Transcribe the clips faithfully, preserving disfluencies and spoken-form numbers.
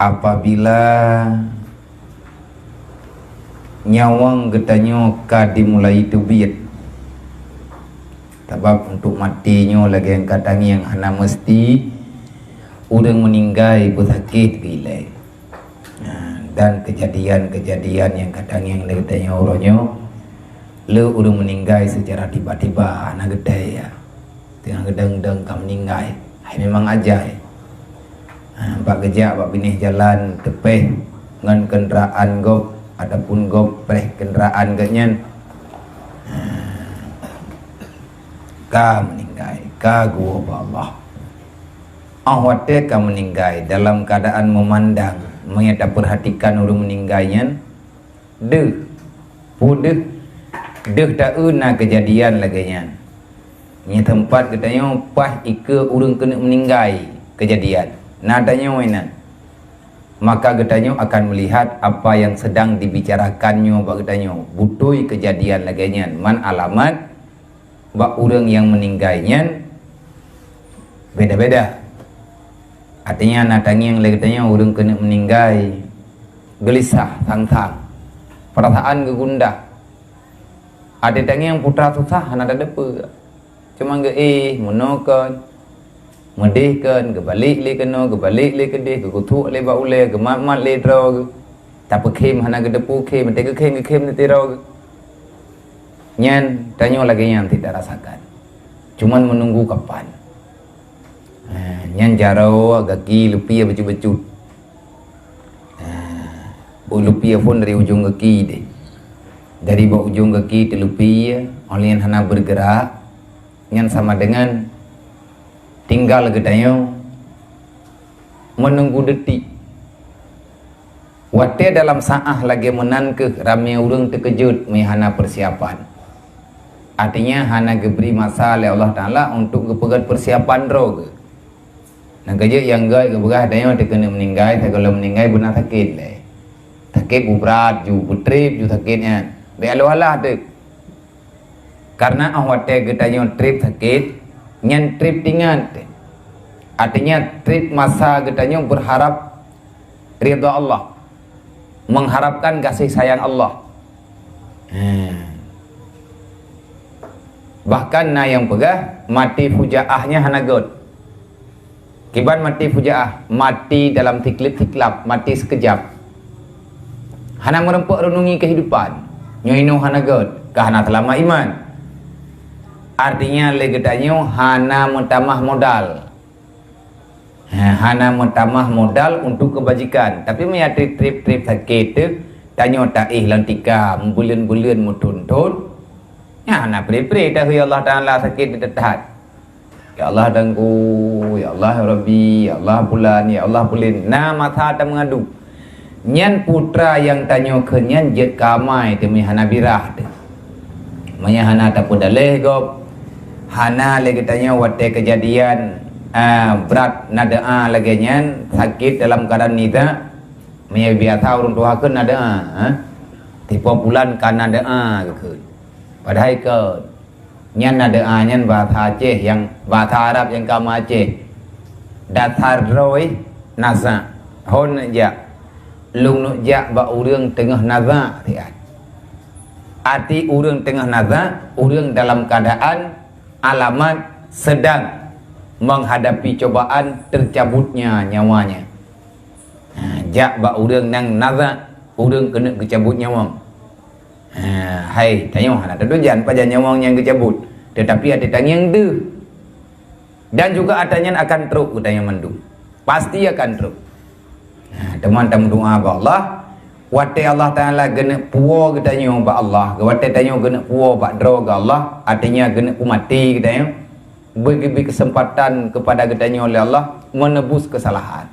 Apabila nyawöng geutanyoe ka dimulai teubiet, sabab untuk maté nyoe lagée nyang ka tangieng hana meuseuti, ureuëng meuninggai beusakét geuilée. Nah, dan keujadian-keujadian nyang ka tangieng lé geutanyoe uroe nyoe, le ureuëng meuninggai seucara tiba-tiba hana geutai ya. Teungoh geudong-dong ka meuninggai. Hai memang ajai. Ha, bak geujak bak binéh jalan teupéh ngon keundaraan gob ataupun gob préh keundaraan geuhnyan. Ha, ka meuninggai, ka geuwoe bak Allah. Óh watée ka meuninggai dalam keuadaan meumandang, meunyoe tapeurhatikan ureuëng meuninggai nyan, deuh, peue deuh, deuh taeu na keujadian lagée nyan. Nyoe teumpat geutanyoe paih ikeue ureuëng keuneuk meuninggai keujadian. Na tanyoe inan. Maka geutanyoe akan meulihat apa nyang seudang dibicarakan nyoe bak geutanyoe. Beutôi keujadian lagée nyan, man alamat bak ureuëng nyang meuninggai nyan beda-beda. Artinya na tangieng lé geutanyoe ureuëng keuneuk meuninggai geulisah, sang-sang, peurasaan geugundah. Até tangieng putra susah hana teudeue. Cuma geuéh meunoe kon, meudeh kon, geubalek lé keunoe, geubalek lé keudeh, geukutuk lé bak ulée, geumat-mat lé droe geuh. Tapeukhem hana geuteupeue khem, teugeukhem geukhem teutirok. Nyan tanyoe lagée nyan tidak rasakan. Cuman menunggu kapan. Ha, nyan jaroe gaki lupi bacut-bacut. Ha, lupi phon dari ujong gaki deh. Dari bak ujong gaki teuh lupi, oleh nyan hana bergerak, nyan sama dengan tinggal geutanyoe menunggu detik. Watée dalam saáh lagée meunan keuh ramé ureuëng teukeujot meuhana persiapan. Artinya hana geubri masa lé Allah Taala untuk geupeugét persiapan droe geuh. Nyang keujeuet nyang gét geupeugah tanyoe teukeuneuh meuninggai, sigohlom meuninggai beuna sakét lé. Sakét bubrat ju, beutrép ju sakét nyan. Bék aloh alah teuk. Karena óh watée geutanyoe trép sakét, nyan trép tingat. Artinya trép masa geutanyoe berharap ridha Allah, mengharapkan kasih sayang Allah. Hmm. Bahkan na nyang peugah mati fujaah nyan hana gét. Kiban mati fujaah, mati dalam siklep-siklap, mati sikeujap. Hana meureumpok renungi kehidupan. Nyoe inoe hana gét, ka hana seulamat iman. Artinya lé geutanyoe hana meutamah modal. Ha, hana meutamah modal untuk keubajikan. Tapi meunyo trép-trép sakét teuh, tanyoe taéh lam tika, meubuleuen-buleuen, meuthon-thon, nyan hana pre-pre tahu ya Allah Taala sakét teuh that. Ya Allah Teungku, ya Allah Rabbi, ya Allah Pulan, ya Allah Pulin. Na masa tameungadu. Nyan putra nyang tanyoe kheun nyan jeuet keu amai teuma hana birah teuh. Meunyo hana tapeudaleh gob, hana lé geutanyoe watée keujadian, a, brat na doa lagée nyan, sakét dalam keuadaan nizak, meunyo biasa ureuëng tuha kheun na doa, ha? Tipe pulan ka na doa geukheun. Padahai kon. Nyan na doa nyan bahasa Aceh, nyang bahasa Arab nyang ka meuaceh. Dasar droe nazak. Hon neuk jak. Lôn neuk jak bak ureuëng teungoh nazak siat. Arti ureuëng teungoh nazak, ureuëng dalam keadaan alamat sedang menghadapi cobaan tercabutnya nyawanya. Ha, jak bak ureuëng nyang nazak, ureuëng keuneuk geucabut nyawöng. Ha, hai, tanyoe hana tatujan pajan nyawöng nyang geucabut, teutapi até tangieng deuh. Dan juga atra nyan akan trok geutanyoe mandum. Pasti akan trok. Ha, teuma tameudoa bak Allah, watée Allah Taala geuneuk puwoe geutanyoe bak Allah, watée tanyoe geuneuk puwoe bak droe geuh Allah, artinya geuneuk peumaté geutanyoe, beugeubri keuseumpatan keupada geutanyoe lé Allah meunebus keusalahan.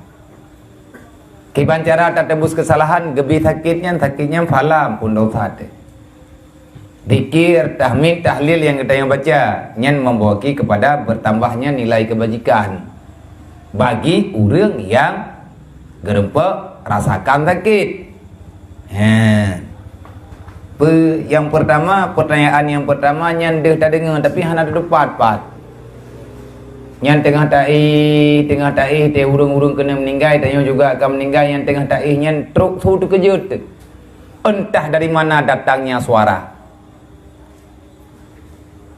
Kiban cara tatebus keusalahan, geubri sakét nyan, sakét nyan pahala amphon desya teuh. Zikir, tahmid, tahlil nyang geutanyoe baca, nyan membawa ki keupada bertambahnya nilai keubajikan bagi ureuëng nyang geurumpok rasakan sakét. He. Pe-, nyang pertama, pertanyaan nyang pertama nyan deuh tadeungoe, tapi hana teupat-pat. Nyan teungoh taéh, teungoh taéh, teuh ureuëng-ureuëng keuneuk meuninggai, tanyoe juga akan meuninggai, nyan teungoh taéh nyan trok su teukeujot. Entah dari mana datangnya suara.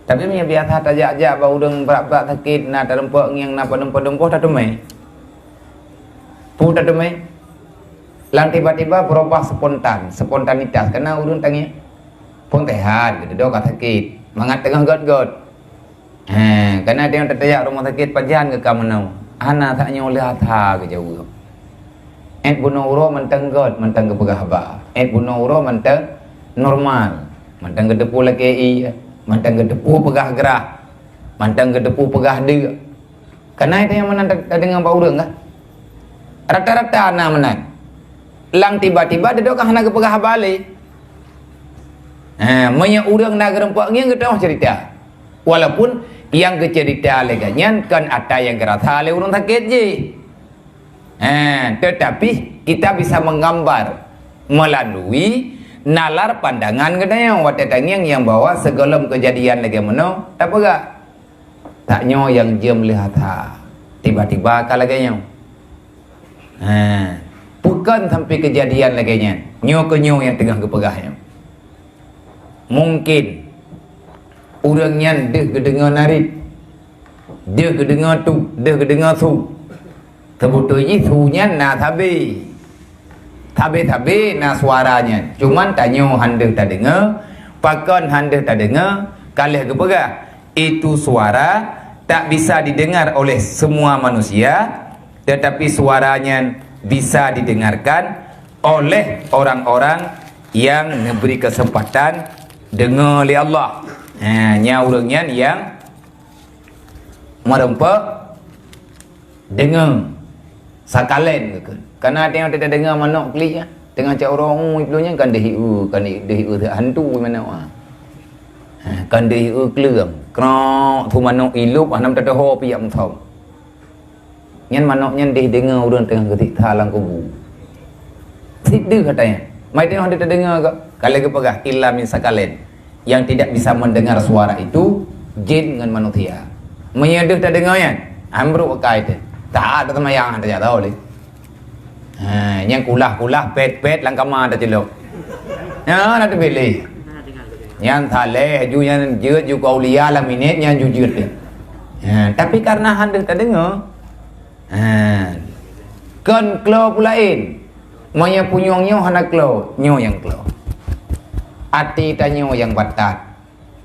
Tapi meunyoe biasa tajak-jak bak ureuëng brat-brat sakét, na tarumpok ngieng, na padum-padum boh, tateumé. Peue tateumé? Lam tiba-tiba berubah spontan, spontanitas, karena ureuëng tangieng. Phon teuhat, geududoe ka sakét, mangat teungoh göt-göt. He, kana tanyoe tatajak rumoh sakét, pajan geuh ka meunoe. Hana, tanyoe lheueh that geujaweueb. Ét bunoe uroe mantong göt, mantong geupeugah haba. Ét bunoe uroe mantong normal, mantong geuteupeue lakée ié, mantong geuteupeue peugah grah, mantong geuteupeue peugah deuk. Kana tanyoe meunan ta-, tadeungoe bak ureuëng kah? Rata-rata na meunan. Lam tiba-tiba dudoe ka hana geupeugah haba lé. Ha, meunyoe ureuëng na geurumpok ngieng, geutanyoe cerita. Walaupun nyang geucerita lé geuhnyan kon atra nyang geurasa lé ureuëng sakét jih. Ha, tetapi kita bisa menggambar melalui nalar pandangan geutanyoe watée tangieng nyang bahwa sigohlom keujadian lagée meunoe tapeugah. Tanyoe nyang jeuem lheueh that, tiba-tiba ka lagée nyoe. Ha, bukon sampai keujadian lagée nyan. Nyoe keuh nyoe nyang teungoh geupeugah nyoe. Mungkin ureuëng nyan deuh geudeungoe narit, deuh geudeungoe tu, deuh geudeungoe su. Seubeutôi jih su nyan na sabe. Sabe-sabe na suara nyan. Cuman tanyoe han deuh tadeungoe, pakon han deuh tadeungoe, ka lheueh geupeugah, itu suara tak bisa didengar oleh semua manusia, tetapi suara nyan bisa didengarkan oleh orang-orang yang diberi kesempatan deungoe lé Allah. Ha, nyan ureuëng nyan nyang meurumpok deungoe, sakalen geukheun. Kana tanyoe tadeungoe manok klik nyan, teungoh cak uroe nyan, kan deuh ié, kan deuh ié hantu manok nyan. Ha, kan deuh ié kleueng, krok, su manok ilop, hana meutateuho piyak meusom. Nyan manok nyan deuh deungoe ureuëng teungoh geusiksa lam kubu. Sit deuh atra nyan. Mai teungoh deuh tadeungoe kah? Ka lheueh geupeugah, illa min sakalen. Yang tidak bisa mendengar suara itu jin ngon manusia. Meunyoe deuh tadeungoe nyan, ambruk akai teuh. Taat teumayang han tajak tau lé. Ha, nyang kulah-kulah, pet-pet lam kama tacilok. Nyan na teupiléh. Nyan saleh ju, nyan jeuet ju keu aulia lam minét, nyan ju jeuet teuh. Ha, tapi karena han deuh tadeungoe, ha, kon klo peue laén. Meunyoe punyueng nyoe hana klo, nyoe nyang klo. Até tanyoe nyang batat.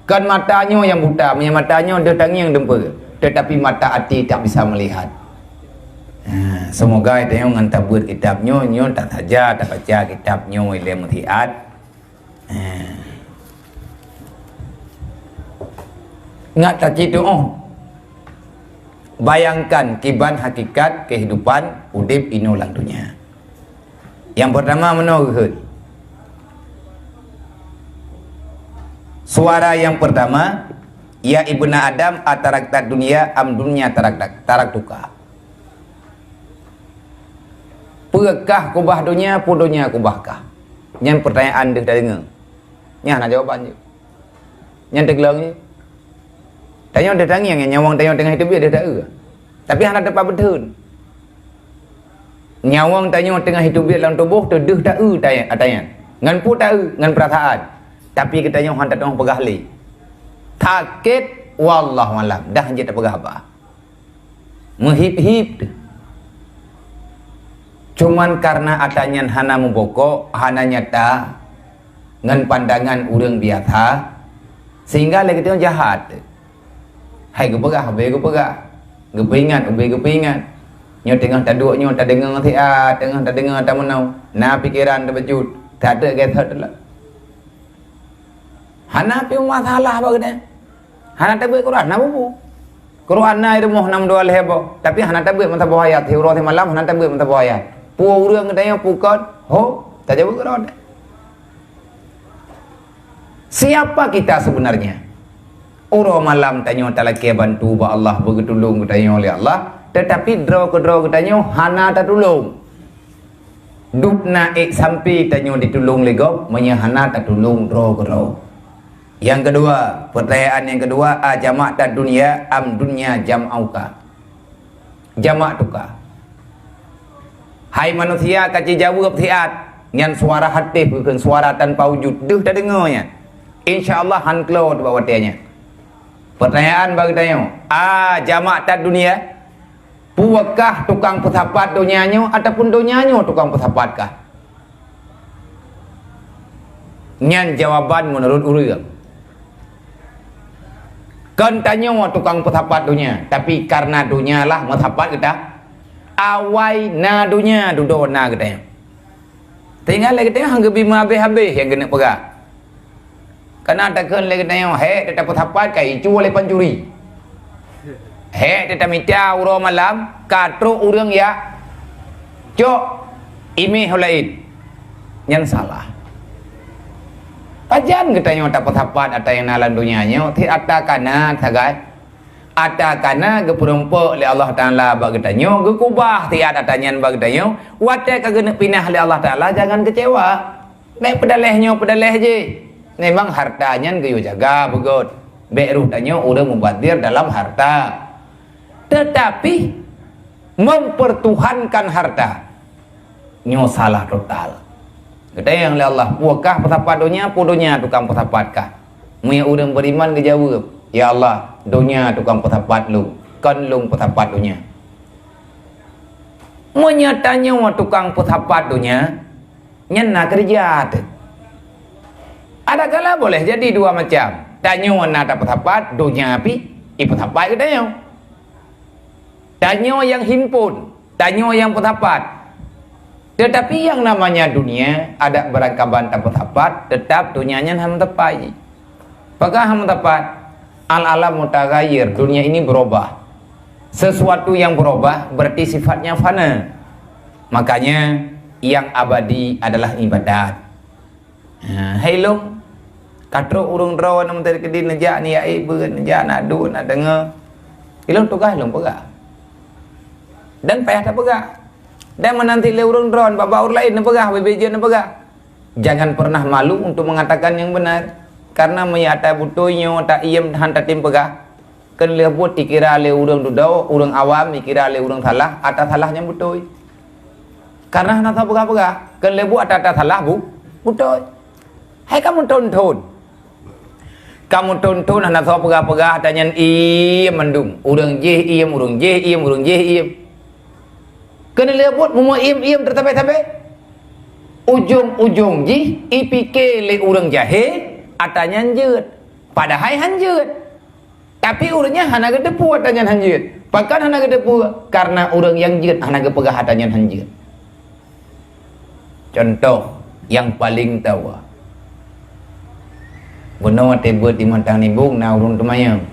Kon mata nyoe nyang buta, meunyoe mata nyoe deuh tangieng dumpeue, tetapi mata até tak bisa melihat. Ha, semoga tanyoe ngon tabeuet kitab nyoe, nyoe tak saja tabaca kitab nyoe ilée meusiat. Ha. Ngat tacit tuoh. Bayangkan kiban hakikat kehidupan udeb inoe lam donya. Yang pertama meunoe geuheuet. Suara yang pertama, "Ya ibna Adam, atarakta dunia am dunia tarakta-, taraktuka?" Peue kah kubah donya, peue donya kubah kah? Nyan pertanyaan deuh tadeungoe. Nyan hana jawaban jih. Nyan teugleng jih. Tanyoe deuh tangieng nyawöng tanyoe teungoh hidup deuh taeu. Tapi hana teupah beutheun. Nyawöng tanyoe teungoh hidup lam tuboh teuh deuh taeu ata nyan. Ngon peue taeu? Ngon peurasaan. Tapi geutanyoe hana tatueng peugah lé. Sakét, wallahu alam, dah jeuet tapeugah haba. Meuhib-hib teuh. Cuman karena ata nyan hana meubokok, hana nyata ngon pandangan ureuëng biasa, sehingga lé geutanyoe jahat. Hai geupeugah, ubé geupeugah. Geupeuingat, ubé geupeuingat. Nyoe teungoh taduek nyoe tadeungoe siat, teungoh tadeungoe tameunoe. Na pikeran teubeujeuet, that-that gét that lom. Hana pih masalah bak geutanyoe. Hana tabeuet Quran, na bubu. Quran na i rumoh nam dua lhée boh, tapi hana tabeuet meusaboh ayat, siuroe simalam hana tabeuet meusaboh ayat. Peue ureuëng geutanyoe pukon, ho, tajaweueb keudroe. Siapa kita sebenarnya? Uroe malam tanyoe talakée bantu bak Allah, beugeutulông geutanyoe lé Allah, tetapi droe keudroe geutanyoe hana tatulông. Dubna ék sampai tanyoe ditulông lé gob, meunyoe hana tatulông droe keudroe. Yang kedua, pertanyaan yang kedua, "A jamakta dunia am dunia jam'auka?" Jamak tuka. Hai manusia, ka jijaweueb siat, nyan suara hatif, bukan suara tanpa wujud. Deuh tadeungoe nyan. Insya Allah han klo bak watée nyan. Pertanyaan bagi tanyoe, a jamak that dunia? Peue kah tukang peusapat donya nyoe ataupun donya nyoe tukang peusapat kah? Nyan jawaban meunurot ureuëng. Kon tanyoe tukang peusapat donya, tapi kareuna donya lah meusapat geutanyoe. Awai na donya dudoe na geutanyoe. Tinggai lé geutanyoe han geubi meuhabéh-habéh nyang geuneuk peugah. Kana takheun lé geutanyoe, hék teuh tapeusapat ka icu lé pancuri. Hék teuh tamita uroe malam ka trok ureuëng jak cok iméh ho laén. Nyan salah. Pajan geutanyoe tapeusapat ata nyang na lam donya nyoe, sit ata kana sagai. Ata kana geupeurumpok lé Allah Taala bak geutanyoe, geukubah siat ata nyan bak geutanyoe, watée ka geuneuk pinah lé Allah Taala, jangan keucewa. Bék peudaléh nyoe peudaléh jih. Memang harta nyan geuyue jaga beugét. Bék roh tanyoe ureuëng mubazir dalam harta. Tetapi mempertuhankan harta nyoe salah total. Geutanyong lé Allah, peue kah peusapat donya, peue donya tukang peusapat kah? Meunyoe ureuëng beriman geujaweueb, "Ya Allah, donya tukang peusapat lôn, kon lôn peusapat donya." Meunyoe tanyoe tukang peusapat donya, nyan na keureuja teuh. Adakala boleh jadi dua macam. Tanyoe na tapeusapat, donya pih ipeusapat geutanyoe. Tanyoe nyang himpon, tanyoe nyang peusapat. Tetapi yang namanya dunia, adak beurangkaban tapeusapat, tetap donya nyan han meusapat jih. Pakon han meusapat? Al-alam mutaghayyir, dunia ini berubah. Sesuatu yang berubah berarti sifatnya fana. Makanya yang abadi adalah ibadat. Ha, hai lôn, ka trok ureuëng droe nyang meuteuri keudin neujak neujak ié beuet, neujak neudua, neudeungoe. Ilôn tugaih lôn peugah. Dan payah tapeugah. Dan meunan cit lé ureuëng droe bak-bak ureuëng laén neupeugah, bebe jeuet neupeugah. Jangan pernah malu untuk mengatakan yang benar. Karena meunyoe ata beutôi nyoe ta iem han tatem peugah, keu lheueh buet ikira lé ureuëng dudoe, ureuëng awam ikira lé ureuëng salah, ata salah nyang beutôi. Karena hana soe peugah-peugah, keu lheueh buet ata-ata salah bu, beutôi. Hai kamoe thon-thon. Kamoe thon-thon hana soe peugah-peugah, ata nyan iem mandum. Ureuëng jih iem, ureuëng jih iem, ureuëng jih iem. Keu lheueh buet meumeuiem-iem teutabé-tabé. Ujong-ujong jih ipike lé ureuëng jahé, ata nyan jeuet. Padahai han jeuet. Tapi ureuëng nyan hana geuteupeue ata nyan han jeuet. Pakon hana geuteupeue? Karena ureuëng nyang jeuet hana geupeugah ata nyan han jeuet. Contoh nyang paleng tawa. Bunoe watée beuet di Mantang Nibong na ureuëng teumanyong.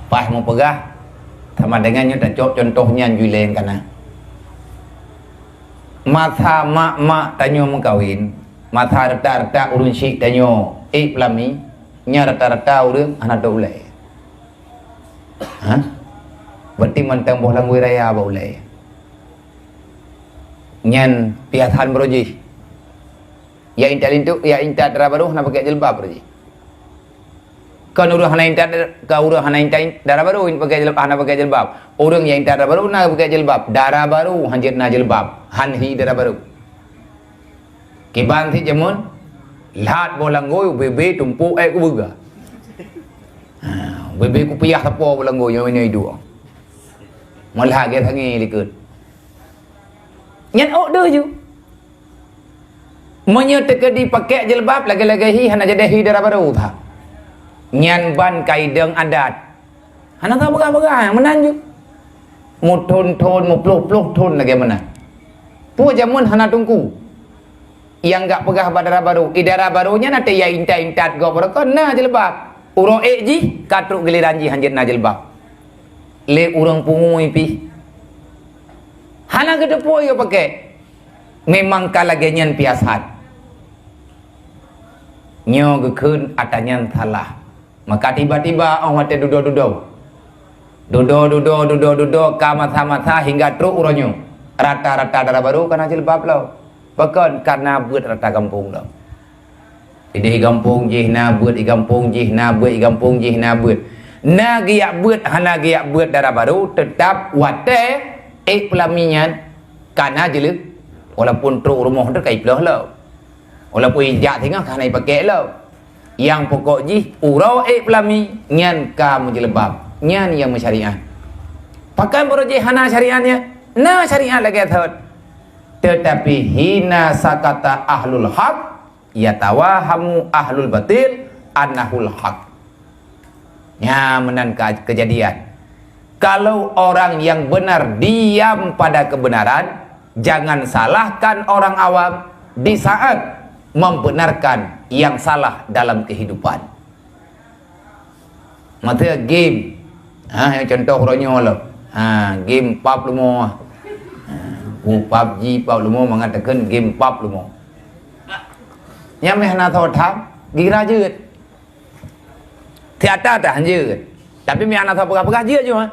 Paih meupeugah, sama dengan nyoe tacok contoh nyan jui lé nyang kana. Masa mak-mak tanyoe meukawen, masa reuta-reuta ureuëng syik tanyoe ék peulami, nyan rata-rata ureuëng hana trok ulée. Ha? Berarti mantong boh langgui raya bak ulée. Nyan piasan baroe jih. Ya intat linto, ya intat dara barô hana pakai jilbab baroe jih. Kon ureuëng hana intat, ka ureuëng hana intat dara barô pakai jilbab, hana pakai jilbab. Ureuëng nyang intat dara barô na pakai jilbab. Dara barô hanjeuet na jilbab, han hi dara barô. Kiban sit jameun, lhat boh langgui, bebe tumpok ék kubuga. Ha, bebe kupiah sapo boh langgui nyang inoe iduek. Malah gét sangi likot. Nyan ôk deuh ju. Meunyoe teukeudi pakai jilbab lagée-lagée hi hana jadi hi dara barô that. Nyan ban kaidong adat. Hana tapeugah-peugah nyang meunan ju. Meuthon-thon, meuploh-ploh thon lagée meunan. Peue jameun hana teungku. Nyang gak peugah bak dara barô, i dara barô nyan até ya intat-intat gob beureukoh na jilbab. Uroe ék jih ka trok giliran jih hanjeuet na jilbab. Lé ureuëng pungui pih. Hana geuteupeue yo pakai. Memang ka lagée nyan piasan. Nyoe geukheun ata nyan salah. Maka tiba-tiba óh watée dudoe-dudoe. Dudoe-dudoe, dudoe-dudoe ka masa-masa hingga trok uroe nyoe. Rata-rata dara barô kana jilbab lom. Pakon? Karena beuet rata gampông lom. Ideh i gampông jih na beuet, i gampông jih na beuet, i gampông jih na beuet. Na geujak beuet, hana geujak beuet dara barô, teutab watée ék peulami nyan ka na jeuleuh, walaupun trok rumoh teuh ka iplôh lom. Walaupun ijak singoh ka hana ipakék lom. Nyang pokok jih uroe ék peulami nyan ka meujeuleubat, nyan nyang meusyariat. Pakon barô jih hana syariat nyan? Na syariat lagée thot. Teutapi hina sakata ahlul haq, yatawahamu ahlul batil annahul haq. Nya meunan ka-, kejadian. Kalau orang yang benar diam pada kebenaran, jangan salahkan orang awam di saat membenarkan yang salah dalam kehidupan. Maksudnya game. Ha, yang contoh uroe nyoe lom. Ha, game pab leumo. Ha, ku pab ji pab leumo mengatakan game pab leumo. Nyang meuhana soe tham, gira jeuet. Teata dah hanjeuet. Tapi meuhana soe peugah-peugah jeuet ju, ha.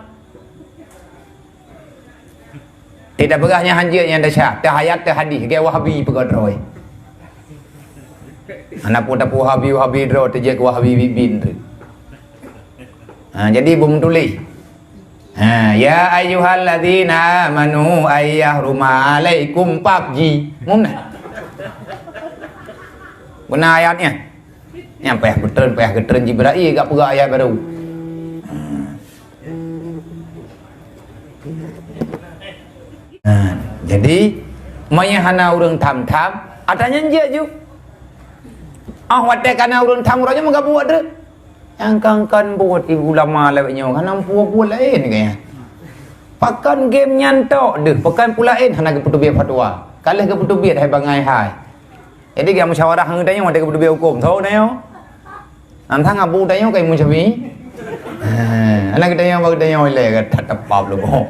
Tidak peugah nyang hanjeuet nyang desya, teuhayat teuhadih, gaya Wahabi peugah droe. Hana peue tapeue Wahabi, Wahabi droe teujeuet keu Wahabi bin-bin tu. Ha, jadi beumeutulih. Ha, ya ayyuhalladzina amanu ayyahruma alaikum pab ji. Muna. Beuna ayatnya. Nyang payah geutreun, payah geutreun Jibrail gak peugah ayat baru. Ha, jadi meunyo hana ureuëng tham-tham, ata nyan jeuet ju. Ah, watée kana ureuëng tham uroe nyoe meugabuek treuk. Nyang kan-kan buet ibu ulama lawét nyoe, hana peue-peue laén kayée. Pakon game nyan tok deuh, pakon peue laén hana geupeuteubiet fatwa. Ka lheueh geupeuteubiet hai bangai hai. Jadi geumusyawarah ngon geutanyoe watée geupeuteubiet huköm. Soe tanyoe? Nyan sang abu tanyoe ka Imam Syafi'i. Hana geutanyoe bak geutanyoe ilée ka tatapab leumo.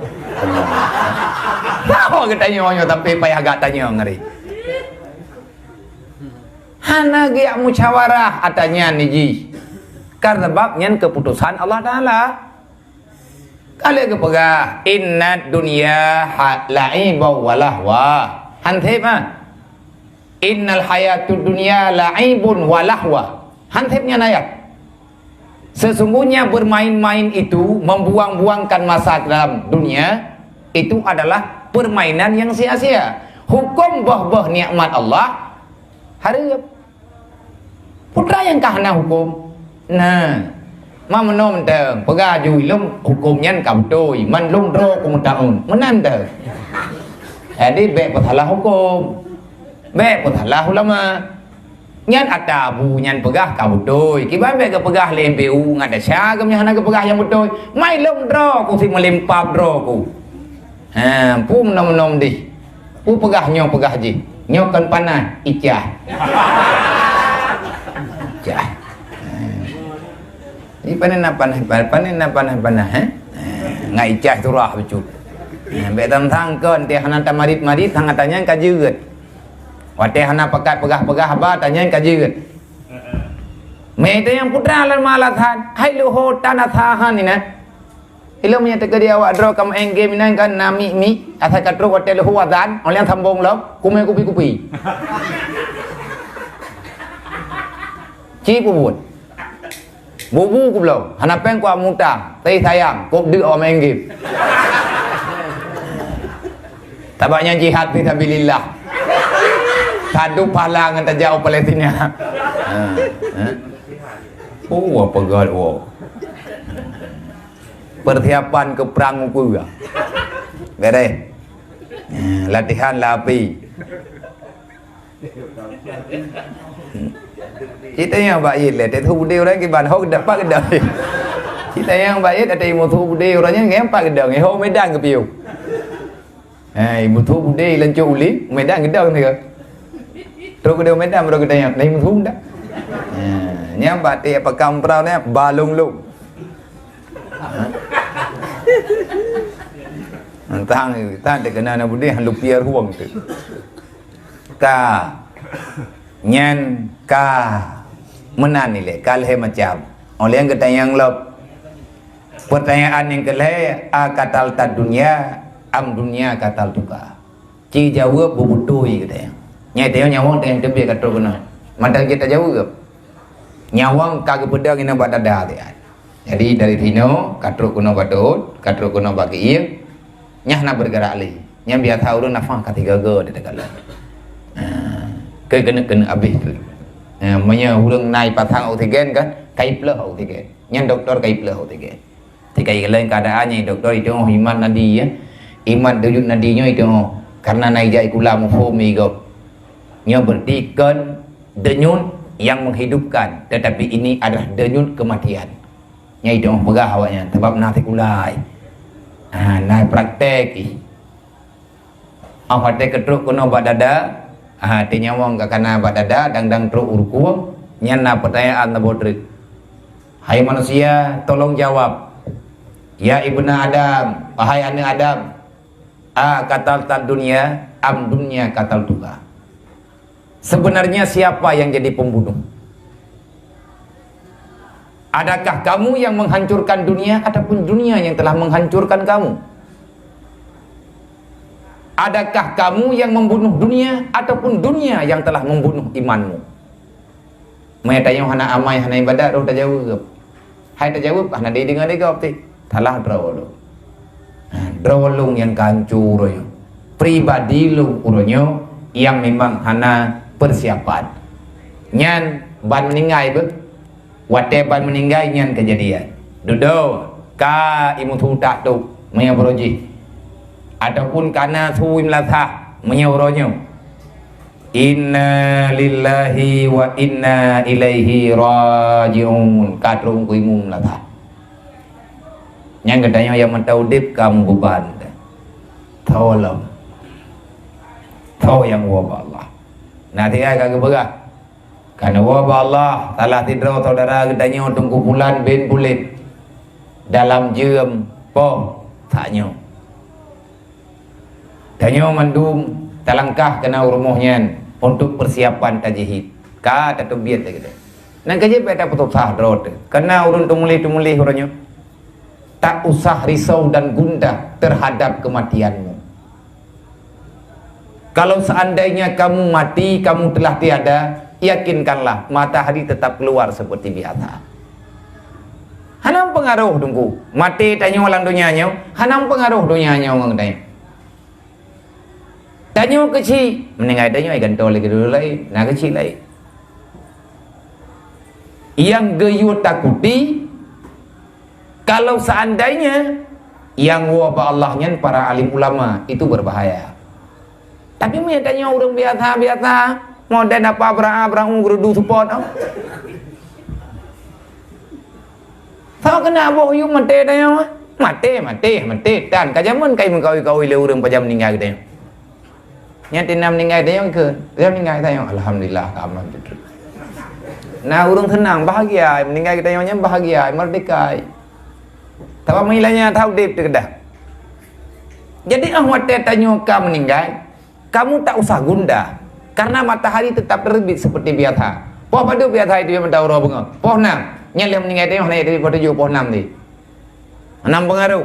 Soe geutanyoe nyoe sampai payah gak tanyoe ngeri. Hana geujak musyawarah ata nyan jih. Karena bab nyan keputusan Allah Taala. Ka lheueh geupeugah, "Innad dunya ha-, la'ibun wa lahwa." Han sép, ha? "Innal hayatud dunya la'ibun wa lahwa." Han sép nyan ayat. Sesungguhnya bermain-main itu, membuang-buangkan masa dalam dunia, itu adalah permainan yang sia-sia. Huköm boh-boh nikmat Allah hareuem. Peue teuma nyang ka hana huköm? Nah, ma meunoe mantong, peugah ju lom huköm nyan ka beutôi, man lôn droe ku meutaun. Meunan teuh. Jadi bék peusalah huköm. Bék peusalah ulama. Nyan ata abu nyan peugah ka beutôi. Kiban bék geupeugah lé M P U ngat desya geumeunyoe hana geupeugah nyang beutôi. Mai lôn droe ku si meulimpab droe ku. Ha, peue meunoe-meunoe dih. Peue peugah nyoe peugah jih. Nyoe kon panah, icah. Icah. Ni panah na panah, panah na panah-panah, eh? Ha, ngat icah surah bacut. Ha, bék tantang kon, teuh hana tamarit-marit, hana tanyang ka jeuet. Watée hana pakat peugah-peugah haba, tanyang ka jeuet. Meuitu nyang putra lam alasan, hai luho tana sahan inan. Ilôn meunyoe teukeudi awak droe ka meu'en game inan kan na mik-mik, asai ka trok watée leuhô azan, óh lheueh sambong lom, kumé kupi-kupi. Ci peubuet. Bubu kubloe, hana péng kuat mutang, tapi sayang, kop deuk awak meu'en game. Tabak nyan jihad fi sabilillah. Sadub pahala ngon tajak u Palestina. Ha, ha. Oh, apa gal, oh. Persiapan ke perang uku ya. Beres. Eh, latihan lah api. Cita nyang bak yit lé, teuh udé urang kiban, ho geudak, pat geudak. Cita nyang bak yit, ada imu tu udé urang nyan, ngempak geudak, ho medan ke piu. Eh, ibu tu budé lancok uli, medan gedong dia. Trok kedua medan baru kita nyang, lain musuh dah. Eh, nyang batik apa kampra ni, balong long. Entah, entah dia kena nak budé, lupier huang tu. Ka, nyan ka, meunan ilée, ka lhée macam. Oleh yang kita nyang lop. Pertanyaan nyang keulhée, "Aqataltad dunya am dunya qataltuka?" Ci jaweueb beubeutôi geutanyoe. Nyan tanyoe nyawöng tanyoe teubiet ka trok keunoe. Mantong jeuet tajaweueb. Nyawöng ka geupeudong inoe bak dada geutanyoe. Jadi dari sinoe ka trok keunoe bak dot, ka trok keunoe bak geuieng, nyan hana bergerak lé. Nyan biasa ureuëng nafah ka tiga go di tegalan. Ha, keuneuk-keuneuk habéh tu. Ha, meunyoe ureuëng na ipasang oksigen kan, ka ipleuh oksigen. Nyan doktor ka ipleuh oksigen. Tika ikalon keadaan nyang doktor itu imat nadi ya. Imat denyut nadi nyoe itu karena na ijak ikula muphom igop. Nyoe berarti kon denyut yang menghidupkan, tetapi ini adalah denyut kematian. Nyai dong peugah awaknyan, sabab na sikula ai. Ha, na praktek i. Awak watée keutrok keunoe bak dada, ha, teunyawong ka kana bak dada, dang-dang trok u rukuk, nyan na peutanyaan saboh treuk. Hai manusia, tolong jawab. Ya ibna Adam, wahai aneuk Adam, a qataltad dunya am dunya qataltuka? Sebenarnya siapa yang jadi pembunuh? Adakah kamu yang menghancurkan dunia ataupun dunia yang telah menghancurkan kamu? Adakah kamu yang membunuh dunia ataupun dunia yang telah membunuh imanmu? Meunyo tanyoe hana amai, hana ibadat, roh tajaweueb. Hai tajaweueb, hana dideungoe lé gob teuh. Salah droe lôn. Ha, droe lôn nyang ka hanco uroe nyoe. Pribadi lôn uroe nyoe nyang memang hana persiapan. Nyan ban meuninggai beuh. Watée ban meuninggai nyan keujadian. Dudoe ka imeusu tak tok meunyoe baroe jih. Ataupun kana su imeulasah meunyoe uroe nyoe. Inna lillahi wa inna ilaihi raji'un. Ka trok keu imum lagak. Nyang geutanyoe nyang meuta udeb ka meubeban. Tolong. Tho nyang woe bak Allah. Nah, tiga ka geupeugah. Ka neuwoe bak Allah, salah sidroe syedara geutanyoe Teungku Pulan bin Pulet dalam jeuem poh tanyoe. Tanyoe mandum talangkah keunoe u rumoh nyan untuk persiapan tajihid. Ka tateubiet lagée nyan. Nyan ka jeuet bèk tapeususah droe teuh. Keunoe ureuëng teumuléh-teumuléh uroe nyoe, tak usah risau dan gundah terhadap kematianmu. Kalau seandainya kamu mati, kamu telah tiada, yakinkanlah matahari tetap keluar seperti biasa. Hana pengaruh Teungku. Maté tanyoe lam donya nyoe, hana pengaruh donya nyoe ngon tanyoe. Tanyoe keuchik, meuninggai tanyoe ai gantoe lagée dulu laén, na keuchik laén. Nyang geuyue takuti, kalau seandainya nyang woe bak Allah nyan para alim ulama, itu berbahaya. Tapi meunyo tanyoe ureuëng biasa-biasa, modern apa bra-, brau geurudu support, oh. Soe keuneuk boh yum maté tanyoe? Maté, maté, maté. Dan ka jameun kai meukawi-kawi lé ureuëng pajan meuninggai tanyoe. Nyan tina meuninggai tanyoe keu, dia meuninggai tanyoe. Alhamdulillah, ka aman beutôi. Nah, ureuëng seunang, bahagia, meuninggai tanyoe nyan bahagia, merdeka. Tapi meunyo tanyoe udeb teuh keudah. Jadi, ah, watée tanyoe ka meuninggai, kamu tak usah gundah, karena matahari tetap terbit seperti biasa. Poh padub biasa itu nyang meuta uroe beungoh? Poh nam. Nyan lheueh meuninggai tanyoe hana jadi poh tujoh, poh nam tadi. Hana pengaruh.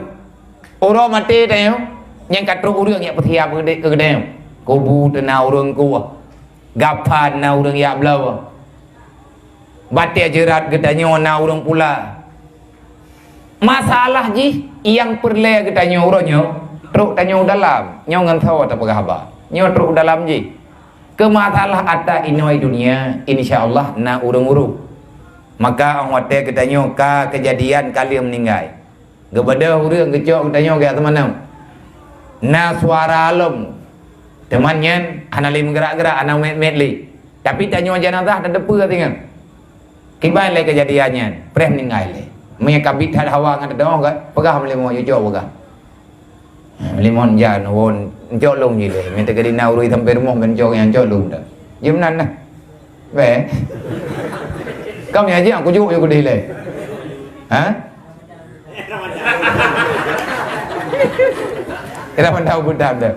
Uroe maté tanyoe, nyang ka trok ureuëng nyang peusiap keu geutanyoe. Kubu teuh na ureuëng kueh. Gapan na ureuëng jak bloe. Batée jeurat geutanyoe na ureuëng pula. Masalah jih nyang peureulée geutanyoe uroe nyoe, trok tanyoe u dalam. Nyoe ngon soe tapeugah haba. Nyoe trok u dalam jih. Keu masalah ata inoe dunia, insya Allah na ureuëng urôh. Maka 'oh watée geutanyoe ka keujadian ka lheueh meuninggai. Geubeudôh ureuëng geucok geutanyoe keu ateueh manom. Na suara lom. Teuma nyan hana lé meugerak-gerak, hana mét-mét lé. Tapi tanyoe janazah tateupeue singoh. Kiban lé keujadian nyan, preh meuninggai lé. Meunyoe ka bit that hawa ngon teudoh kan, peugah meulimong, jujok peugah. Meulimong jan won, encok lom jih lé. Meuteugah di na urui sampai rumoh, ben cok nyang cok lom dah. Jeuem nan nah. Beh. Kam ya jih aku juk yuk deh lé. Ha? Ira mandau budam dah.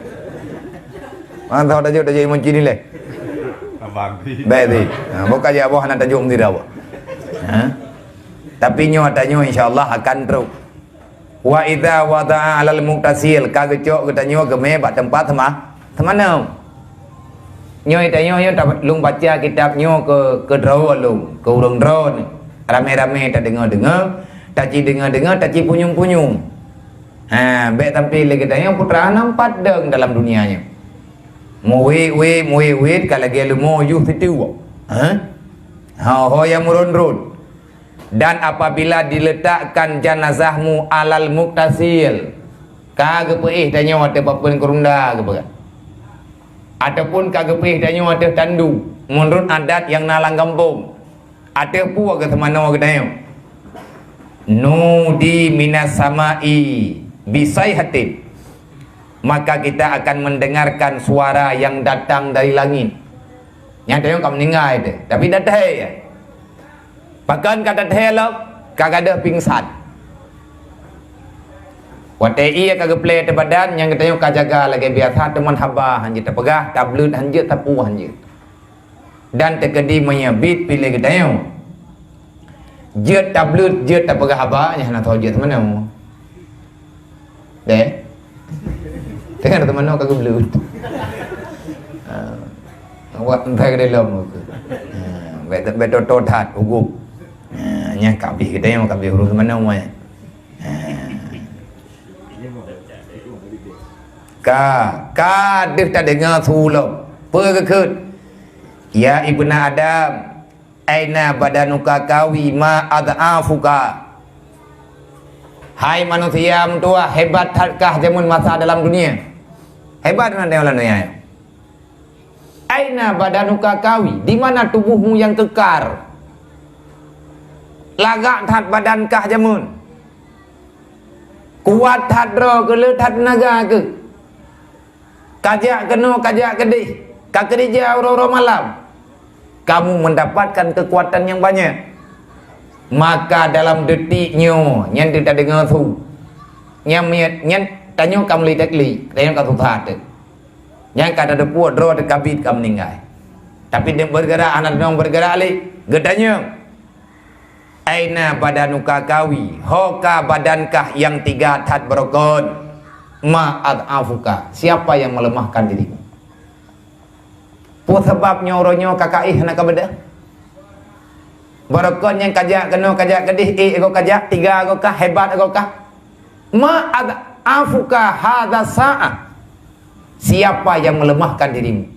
Mantau tajok tajok imun cini lé. Abang ti. Baik ti. Ha, bukan je abah nak tajok mesti dah. Ha? Tapi nyoe tanyoe insya Allah akan trok. Wa idza wada'a 'alal muktasil, ka geucok geutanyoe geumé bak teumpat seuma-, seumanom. Nyoe tanyoe nyoe ta-, lôn baca kitab nyoe keu, keu droe lôn, keu ureuëng droe ni. Ramé-ramé tadeungoe-deungoe, Taci deungoe-deungoe, taci punyueng-punyueng. Ha, bèk sampai lé geutanyoe putra hana meupat dong dalam dunia nyoe. Meuwét-wét, meuwét-wét ka lagèe leumo yoh siteue. Ha? Ho-ho nyang meuron-ron. Dan apabila diletakkan janazahmu alal muktasil, ka geupeuéh tanyoe ateueh papeuen keurunda geupeugah. Ataupun ka geupeuéh tanyoe ateueh tandu, meunurot adat nyang na lam gampông. Ateueh peue geuseumanoe geutanyoe? Nudi minas sama'i bisaihatin. Maka kita akan mendengarkan suara yang datang dari langit. Nyang tanyoe ka meuninggai teuh, tapi that thèe. Pakon ka that thèe lom, ka gadôh pingsan. Watèe ié ka geuplè teuh badan, nyang geutanyoe ka jaga lagèe biasa, teuma haba hanjeuet tapeugah, tableuet hanjeuet, tapeue hanjeuet. Dan teukeudi meunyoe bit pih lé geutanyoe jeuet tableuet, jeuet tapeugah haba, nyan hana tho jeuet seumanoe. Deh. Tengah teumanoe ka geubleuet. Ha. Awak entah ke dalam ke. Ha. Bèk, bèk toto that, ugup. Ha. Nyan ka abéh geutanyoe, ka abéh ureueng seumanoe, eh. Ha. Ka, ka deuh tadeungoe su lom. Peue geukheun? Ya ibna Adam, aina badanuka qawi ma adhafuka. Hai manusia meutuwah, hebat that kah jameun masa dalam dunia. Hebat na dalam dunia. Aina badanuka qawi, di mana tubuhmu yang kekar? Lagak that badan kah jameun. Kuat that droe keuh, le that teunaga keuh. Kajak keunoe, kajak keudeh, ka keurija uroe-uroe malam. Kamu mendapatkan kekuatan yang banyak. Maka dalam detik nyoe, nyan teuh tadeungoe su. Nyan miet, nyan tanyoe ka meuli takli, tanyoe ka susah teuh. Nyan ka tateupeue droe teuh ka bit ka meuninggai. Tapi deungon bergerak hana deungon bergerak lé, geutanyong. Aina badanuka qawi, ho ka badankah nyang tiga that beurokon? Ma adhafuka, siapa yang melemahkan dirimu? Peue sabab nyoe uroe nyoe ka kaéh hana ka beudôh? Beurokon nyang kajak keunoe kajak keudeh, ék goe kajak, tiga goe kah, hebat goe kah? Ma adhafuka hadza sa'ah. Siapa yang melemahkan dirimu?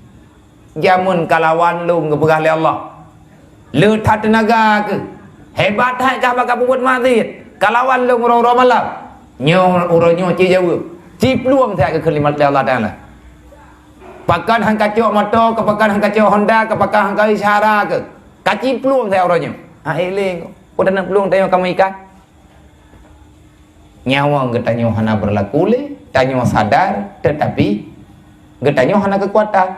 Jameun kalawan lôn geupeugah lé Allah. Le that teunaga keuh. Hebat that kah bak peubuet maksiet. Kalawan lôn uroe-uroe malam. Nyoe uroe nyoe ci jaweueb. Ciplueng that geukheun lé Allah Taala. Pakon han kacok moto, keu pakon han kacok Honda, keu pakon han kacok syara keuh. Ka ciplueng that uroe nyoe. Ha, éh lé. Peue taneuk plueng tanyoe kamoe ikan? Nyawöng geutanyoe hana beurlaku lé, tanyoe sadar, teutapi geutanyoe hana keukuatan.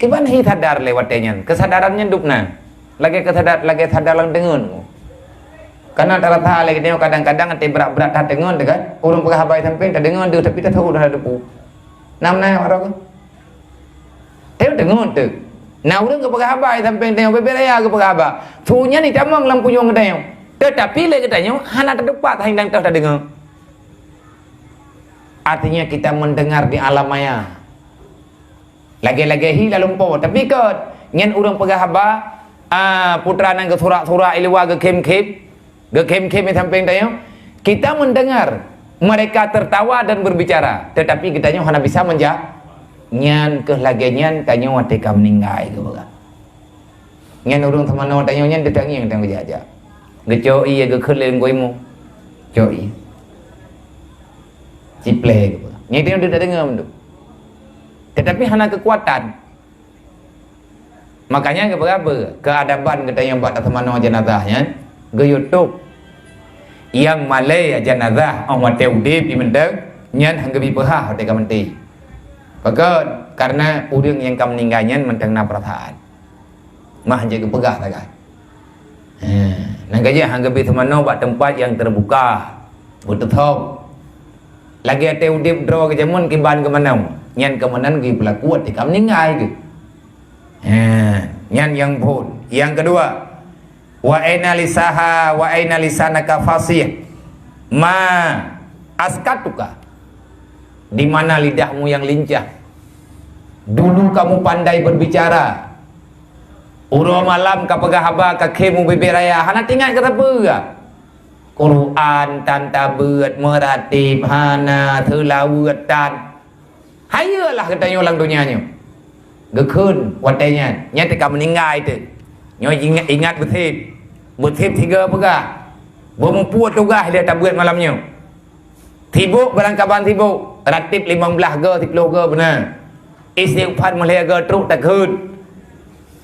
Kiban hi sadar lé watée nyan, keusadaran nyan dub na. Lagée keusadar, lagée sadar lam deungon. Kana tarasa lé geutanyoe kadang-kadang até brat-brat that deungon teuh kan, ureuëng peugah haba sampéng tadeungon deuh tapi tateupeue hana teupeue. Na meunan baroe? Teuh deungon teuh. Na ureuëng geupeugah haba sampéng tanyoe bubé raya geupeugah haba. Su nyan jitamong lam punyueng geutanyoe. Teutapi lé geutanyoe hana tatupat hai nyang toh tadeungoe. Artinya kita mendengar di alam maya. Lagée-lagée hi lam lumpoe, tapi kon nyan ureuëng peugah haba, a, putra nyang geusurak-surak i luwa geukhém-khém. Geukhém-khém di sampéng tanyoe, kita mendengar mereka tertawa dan berbicara, tetapi geutanyoe hana bisa menjawab. Nyan keuh lagée nyan tanyoe watée ka meuninggai geupeugah. Nyan ureuëng teumanoe tanyoe nyan teutangieng tanyoe geujak-jak. Geucok ié geukheun lé geuimu. Cok ié. Cipleh geupeugah. Nyan tanyoe teudeungoe mandum. Tetapi hana keukuatan. Makanya geupeugah beu, keuadaban geutanyoe bak taseumanoe jeunazah nyan, geu-YouTube. Nyang malée jeunazah óh watée udeb di mantong, nyan han geubi peuhah watée ka maté. Pakon? Karena ureuëng nyang ka meuninggai nyan mantong na peurasaan. Mah jeuet geupeugah sagai. Ha, nyang ka jeuet han geubi seumanoe bak teumpat nyang teubuka, beuteuthob. Lagée watée udeb droe geujameun kiban geumanoe, nyan keumanan geupeulaku watée ka meuninggai geuh. Ha, nyan nyang phon. Nyang keudua, wa aina lisaha, wa aina lisanaka fasih. Ma askatuka. Di mana lidahmu yang lincah? Dulu kamu pandai berbicara. Uroe malam ka peugah haba ka khém u bibée raya, hana teuingat keu sapeue. Quran tan tabeuet, meuratéb hana, seulaweuet tan. Hayeue lah geutanyoe lam donya nyoe. Geukheun watée nyan, nyan teuka meuninggai teuk. Nyoe ingat, ingat beuseb. Beuseb sigoe peugah, beumuphom tugaih lé tabeuet malam nyoe. Sibok barangkaban sibok, ratéb limong blaih goe, siplôh goe beuna. Istighfar meulhèe goe trok takheun.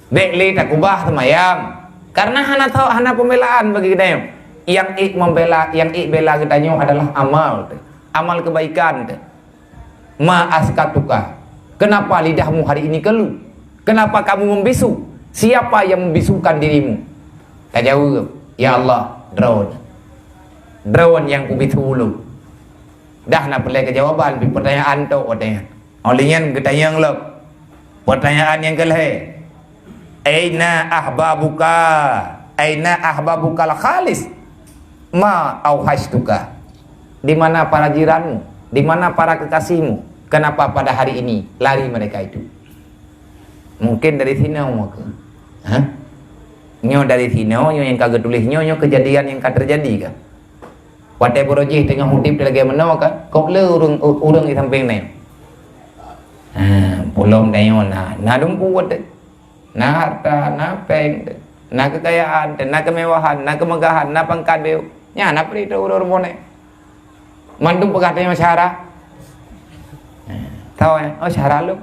Bék lé takubah seumayang. Kareuna hana tho, hana peumbelaan bagi geutanyoe. Nyang ék membela, nyang ék bela geutanyoe adalah amal teuh. Amal kebaikan teuh. Ma askatuka. Kenapa lidahmu hari ini keluh? Kenapa kamu membisu? Siapa yang membisukan dirimu? Tajaweueb, "Ya Allah, droeneuh. Droeneuh nyang kubisu ulôn." Dah na peureulée keujawaban, pi peutanyaan tok watée nyan. Óh lheueh nyan geutanyong lom. Peutanyaan nyang keulhée, "Aina ahbabuka? Aina ahbabukal khalis? Ma auhastuka?" Di mana para jiranmu? Di mana para kekasihmu? Kenapa pada hari ini lari mereka itu? Mungkin dari sinoe mungkin. Hah? Nyoe dari sinoe, nyoe nyang ka geutuléh nyoe, nyoe keujadian nyang ka teujadi kan? Watée barô jih teungoh udeb lagée meunoe kan, kok le ureuëng, ureuëng di sampéng nyoe. Ha, pulom tanyoe na, na dum kuwat deh. Na harta, na péng deh. Na keukayaan deh, na keumewahan, na keumeugahan, na pangkat deh. Nyan na peurintah ureuëng-ureuëng boneh. Mandum peugah tanyoe syara. Tahu eh? Oh, syara lom.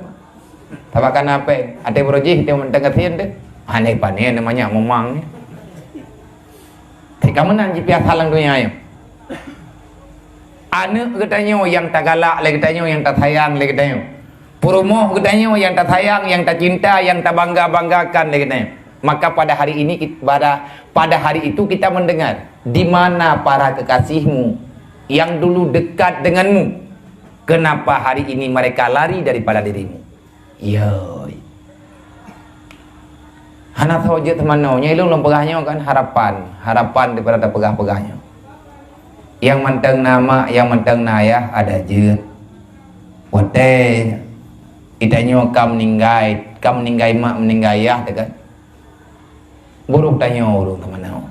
Tabak kana péng. Até barô jih teuh mantong gasien deh. Aneh pané namanya memang ni. Teuka meunan jipiasa lam donya nyoe. Aneuëk geutanyoe nyang tagalak lé geutanyoe, nyang tasayang lé geutanyoe. Peurumoh geutanyoe nyang tasayang, nyang tacinta, nyang tabangga-banggakan lé geutanyoe. Maka pada hari ini kit-, pada, pada hari itu kita mendengar, di mana para kekasihmu yang dulu dekat denganmu? Kenapa hari ini mereka lari daripada dirimu? Yoi. Hana soe jeuet teumanoe. Nyoe ilong lôn peugah nyoe kan harapan, harapan daripada tapeugah-peugah nyoe. Nyang mantong na mak, nyang mantong na ayah ada jeuet. Watée geutanyoe ka meuninggai, ka meuninggai mak, meuninggai ayah teuh kan. Burôk tanyoe ureuëng teumanoe.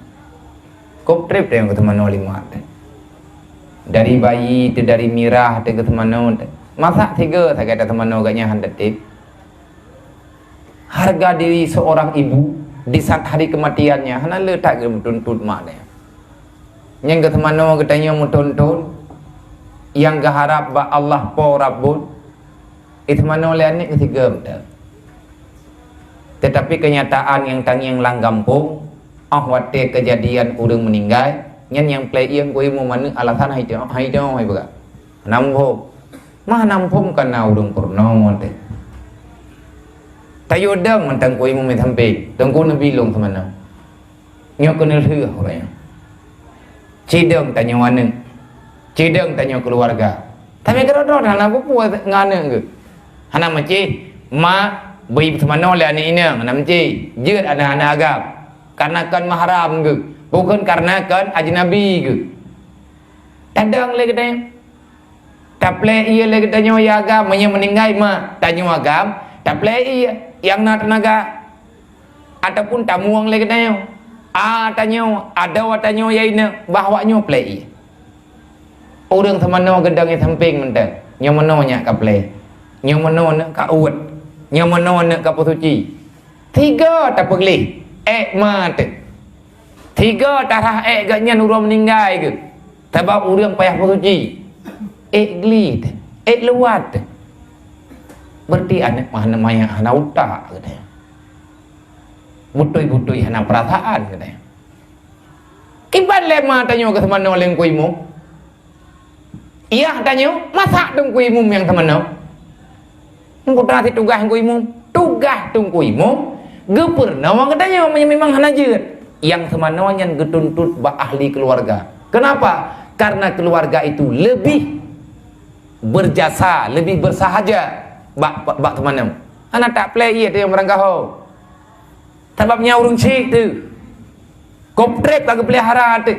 Kop treb tanyoe geuteumanoe lé mak teuh. Dari bayi teuh, dari mirah teuh geuteumanoe teuh. Masak sigoe sagai tateumanoe gobnyan hana teutab. Harga diri seorang ibu di saat hari kematiannya hana le that geumeutuntut mak nyan. Nyang geuteumanoe geutanyoe meuthon-thon, nyang geuharab bak Allah Po Rabbon, Ih, teumanoe lé aneuëk keu sigom teuh. Teutapi keunyataan nyang tangieng lam gampông, óh watée keujadian ureuëng meuninggai, nyan nyang plé ieng keu imum aneuëk alasan hai teuh, hai teuh, hai peugah. Hana muphom. Mah hana muphom kana ureuëng peurunoe teuh. Tayue dong mantong keu imum i sampéng, teungku neubi lôn teumanoe. Nyoe keuneulheueh uroe nyoe. Cidong tanyoe aneuëk, cidong tanyoe keuluwarga. Tapi keudroe-droe hana peue-peue ngon aneuëk geuh. Hana meucih, mak bri teumanoe lé aneuëk inong, hana meucih. Jeuet aneuëk-aneuëk agam. Kareuna kon mahram geuh, bukon kareuna kon ajnabi geuh. Tadong lé geutanyoe. Taplé ié lé geutanyoe ya agam, meunyoe meuninggai ma tanyoe agam, taplé ié nyang na teunaga. Ataupun tamueng lé geutanyoe. A tanyoe, adoe tanyoe ya inong, bah awak nyoe plé ié. Ureuëng teumanoe geudong i sampéng mantong, nyoe meunoe nyak ka plé. Nyoe meunoe neuk ka uet. Nyoe meunoe neuk ka peusuci. Tiga tapeugleh, ék ma teuh. Tiga tarhah ék gobnyan uroe meuninggai geuh. Sabab ureuëng payah peusuci. Ék gleh teuh, ék luwat teuh. Berarti aneuëk mah hana maya, hana utak geutanyoe. Butôi-butôi hana peurasaan geutanyoe. Kiban lé ma tanyoe geuseumanoe lé Teungku Imum. Yah tanyoe, masak Teungku Imum nyang seumanoe. Nyang putra sit tugaih Teungku Imum. Tugaih Teungku Imum, geupeurunoe geutanyoe meunyoe memang hana jeuet. Nyang seumanoe nyan geutuntot bak ahli keuluwarga. Kenapa? Karena keuluwarga itu lebih berjasa, lebih bersahaja bak, bak, bak seumanoe. Hana taplé ié teuh nyang barangkaho. Sabab nyan ureuëng syik teuh. Kop treb ka geupeulihara teuh.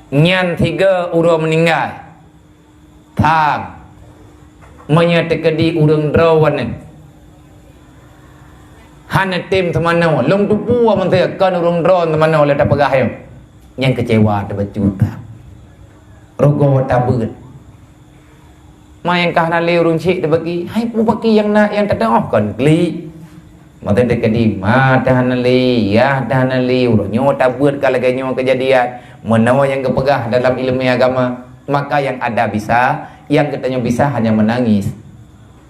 Nyan tiga uroe meuninggai. Thang. Meunyoe teukeudi ureuëng droe nyan. Hana tem teumanoe. Lôn tupue meunteuk kon ureuëng droe teumanoe lé tapeugah nyoe. nyang keucewa teuh bacut that. Rugoe tabeuet. Ma nyang ka hana lé ureuëng syik teubagi, hai peue bagi nyang na nyang teudoh kon klik. Maka teukeudi ma teuh hana lé, yah teuh hana lé, uroe nyoe tabeuet ka lagée nyoe keujadian. Meunoe nyang geupeugah dalam ileumé agama, maka nyang ada bisa, nyang geutanyoe bisa hanya meunangis.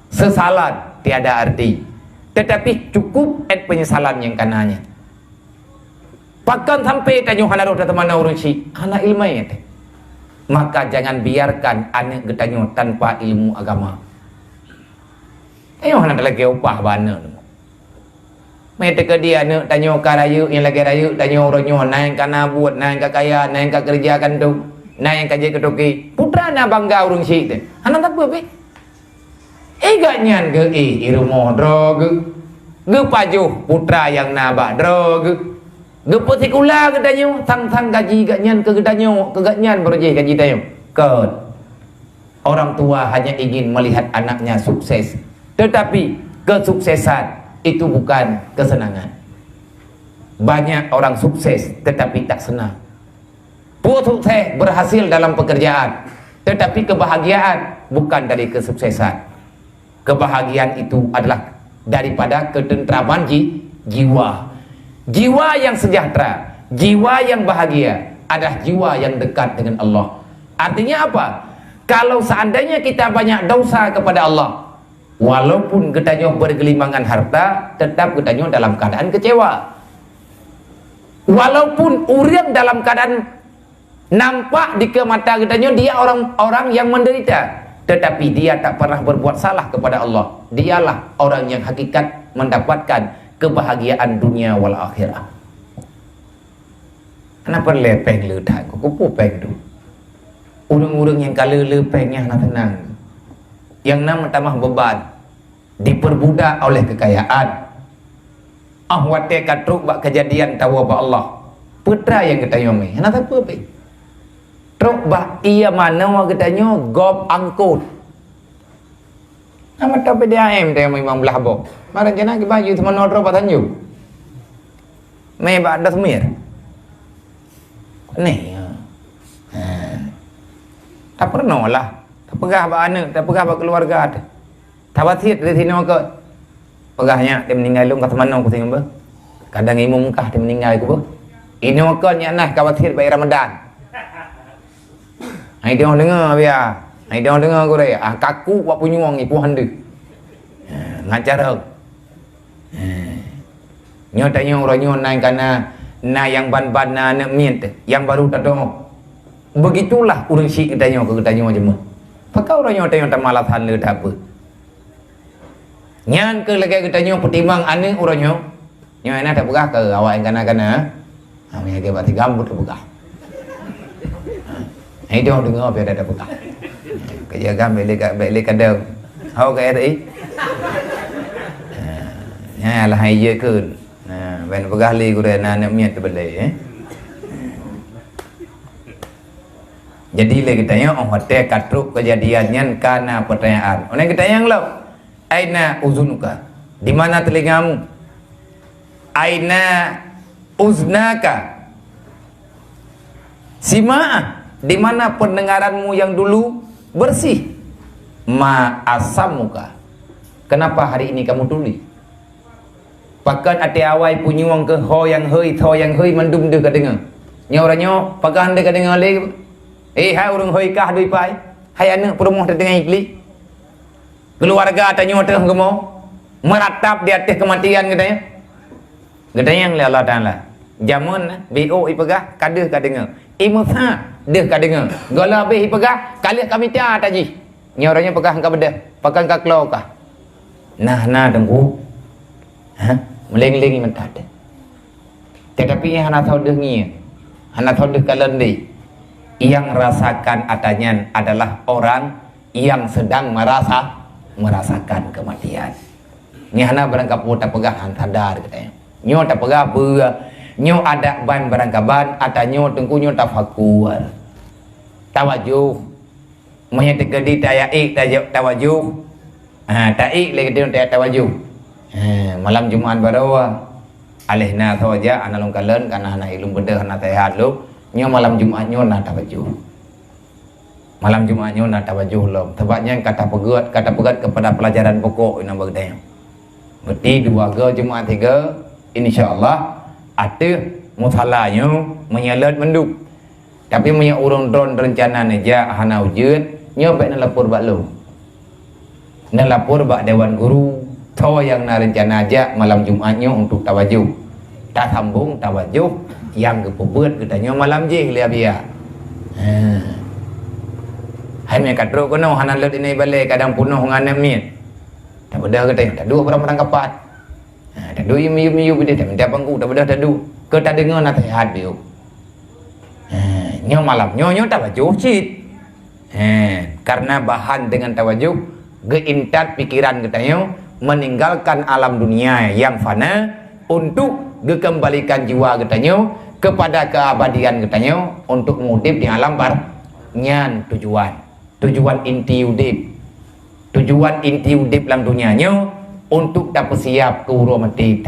Seusalan tiada arti, teutapi cukup ét peunyesalan nyang ka na nyan. Pakon sampai tanyoe hana rhoh tateumanoe ureuëng syik, hana iéleumé teuh. Maka jangan biarkan aneuëk geutanyoe tanpa ilmu agama. Tanyoe hana talakée upah bak aneuëk. Meuteukeu di aneuëk tanyoe ka rayeuk nyang lagée rayeuk tanyoe uroe nyoe, na nyang ka na buet, na nyang ka kaya, na nyang ka keureuja kantong, na nyang ka jeuet keu toke. Putra na bangga ureuëng syik teuh. Hana sapeue pih. Eh, gobnyan geu-éh i rumoh droe geuh, geupajoh putra nyang na bak droe geuh, geupeusikula geutanyoe, sang-sang gaji gobnyan keu geutanyoe, keu gobnyan barô jih gaji tanyoe. Kon. Orang tua hanya ingin melihat anaknya sukses, tetapi kesuksesan itu bukan kesenangan. Banyak orang sukses tetapi tak senang. Peue sukses berhasil dalam pekerjaan, tetapi kebahagiaan bukan dari kesuksesan. Kebahagiaan itu adalah daripada ketentraman ji-, jiwa. Jiwa yang sejahtera, jiwa yang bahagia adalah jiwa yang dekat dengan Allah. Artinya apa? Kalau seandainya kita banyak dosa kepada Allah, walaupun geutanyoe bergelimangan harta, tetap geutanyoe dalam keadaan kecewa. Walaupun ureuëng dalam keadaan nampak di keue mata geutanyoe dia orang-orang yang menderita, tetapi dia tak pernah berbuat salah kepada Allah. Dialah orang yang hakikat mendapatkan kebahagiaan dunia wal akhirah. Hana peureulée péng le that, keupeue péng tu? Ureuëng-ureuëng nyang ka le-le péng nyan hana seunang. Nyang na meutamah beuban, diperbudak oleh kekayaan. Ah watée ka trok bak keujadian tawoe bak Allah, peue teuma nyang geutanyoe mé? Hana sapeue pih. Trok bak ié manoe geutanyoe gob angkot. Nama tahu P D A M teuh memang belah boh. Mara jana ke baju teumanoe droe bak Tanjong. Mé bak Dasmir. Neh. Ha. Tak pernah lah. Tak peugah bak aneuk, tak peugah bak keluarga teuh. Tawasiet di sinoe keu peugah nyak dia meninggal lom ka teumanoe ku singoh beuh. Kadang imum kah dia meninggal ku beuh. Inoe kon nyak nah ka wasiet bak Ramadan. Hai dong deungoe biar. Hai dong deungoe gurée. Ah kaku bak punyueng ipoh handeuh. Ha, ngajar. Ha. Nyoe tanyoe uroe nyoe na nyang kana, na nyang ban-ban na aneuk miet, nyang baru tadong. Begitulah ureuëng syik geutanyoe keu geutanyoe jeumeuh. Pakon uroe nyoe tanyoe tamalasan le that beuh. Nyan keuh lagée geutanyoe peutimang aneuk uroe nyoe. Nyoe na tapeugah keu awak nyang kana-kana. Ha, meunyo lagée bak tigam buet tapeugah. Ha, itu deungoe pih ada tapeugah. Keu jaga bek lé ka, bek lé kadang. Hau ka R I. Ha, nyan lah hai je keun. Nah, ban peugah lé gurée na aneuk miet teubelée, eh. Jadi lé geutanyoe, oh watée ka trok keujadian nyan ka na peutanyaan. Uneun geutanyoe lom, "Aina uzunuka?" Di mana telingamu? "Aina uznaka?" Simaah, di mana pendengaranmu yang dulu bersih? "Ma asamuka?" Kenapa hari ini kamu tuli? Pakon até awai punyueng keu ho nyang hôi, tho nyang hôi mandum deuh ka deungoe. Nyoe uroe nyoe, pakon deuh ka deungoe lé. Eh, hai ureuëng hôi kah dui pai? Hai aneuk peurumoh teutinggai klik. Keuluwarga tanyoe teuh geumo, meuratap di ateueh keumatian geutanyoe. Geutanyong lé Allah Taala, jameun B O ipeugah ka deuh ka deungoe, imeusa deuh ka deungoe, gohlom habéh ipeugah ka lheueh ka mita ata jih. Nyoe uroe nyoe peugah ka beudeuh, pakon ka klo kah? Nah, na teungku. Ha? Meuleng-leng meutat. Tetapi hana soe deuh ngieng, hana soe deuh kalon deh. Yang rasakan ata nyan adalah orang yang sedang merasa, merasakan kematian. Nyoe hana barangkapeue tapeugah han sadar geutanyoe. Nyoe tapeugah beu, nyoe adak ban barangkaban, ata nyoe teungku nyoe tafakur. Tawajoh. Meunyoe teukeudi tayaék taja-, tawajoh. Ha, taék lé geutanyoe tayaék tawajoh. Ha, malam Jumat baroe. Aléh na soe jak hana lôn kalon, kana hana ilôn beudeuh, hana sehat lôn. Nyoe malam Jumat nyoe na tabajoh. Malam Jumat nyoe na tabajoh lom. Sabab nyan ka tapeugét, ka tapeugét keupada pelajaran pokok nyang bak geutanyoe. Berarti dua go Jumat tiga, insya Allah, ateueh musala nyoe meunyoe lét mandum. Tapi meunyoe ureuëng droen reuncana neujak hana ujeuen, nyoe bék neulapor bak lôn. Neulapor bak dewan guru, soe nyang na reuncana jak malam Jumat nyoe untuk tabajoh. Tasambong tabajoh nyang geupeubeuet geutanyoe malam jih lé Abiya. Ha. Hai mé ka trok keunoe hana lôt iné balée kadang peunoh ngon aneuk miet. Tabeudôh geutanyoe taduek barang-barang kapat. Ha, taduek miyueb-miyueb idéh taminta bangku tabeudôh taduek. Keu tadeungoe naseuhat biôh. Ha, nyoe malam nyoe, nyoe tabajoh cit. He, karena bahan dengan tabajoh geuintat pikiran geutanyoe meninggalkan alam dunia yang fana untuk geukeumbalikan jiwa geutanyoe kepada keabadian geutanyoe untuk mengudip di alam bar-, nyan tujuan. Tujuan inti udip. Tujuan inti udip lam dunia nyoe untuk tapeusiap keu uroe maté.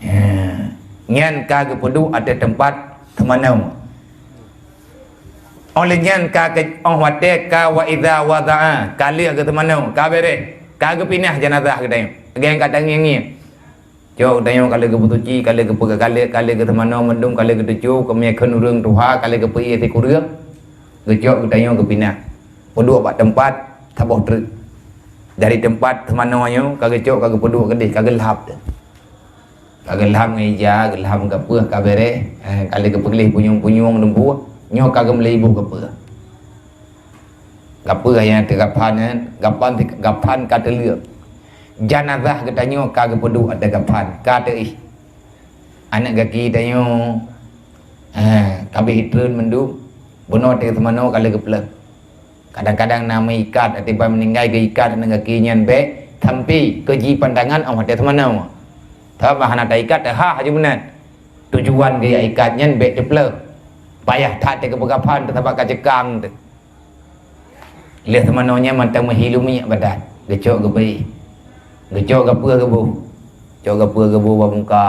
He, nyan ka geupeuduek ateueh teumpat teumanoe. Óh lheueh nyan ka ke-, óh watée ka wa idza wada'a, ka lheueh geuteumanoe, ka béréh, ka geupinah janazah geutanyoe. Lagée nyang ka tangieng-ngieng. Cok geutanyoe ka lheueh geupeusuci, ka lheueh geupeuga-, ka lheueh, ka lheueh geuteumanoe mandum, ka lheueh geuteucue, keumiet kheun ureuëng tuha, ka lheueh geupeuié sikureueng. Geucok geutanyoe geupinah. Peuduek bak teumpat saboh treuk. Dari teumpat teumanoe nyoe ka geucok ka geupeuduek keudeh, ka geulhab teuh. Ka geulham ngon ija, geulham gapeueh ka béréh, eh, ka lheueh geupeugleh punyueng-punyueng lumpur, nyoe ka geumeulaibu gapeueh. Gapeueh nyang teuh gaphan nyan, gaphan, gaphan ka teuleuek. Janazah geutanyoe ka geupeuduek ateueh gaphan, ka teuih. Aneuk gaki tanyoe, eh, ka abéh itreun mandum, bunoe teuh teumanoe ka lheueh geupleueh. Kadang-kadang na meuikat, tiba meuninggai geuikat aneuk gaki nyan bék sampai keu ji pandangan óh watée teumanoe. Sabab hana taikat teuhah aju meunan. Tujuan geuikat nyan bék teupleueh. Payah that teuh geupeugaphan teuh sabab ka ceukang teuh. Lheueh teumanoe nyan mantong meuhilu minyeuk badan, geucok geubri. Geucok gapeueh geuboh. Cok gapeueh geuboh bak muka.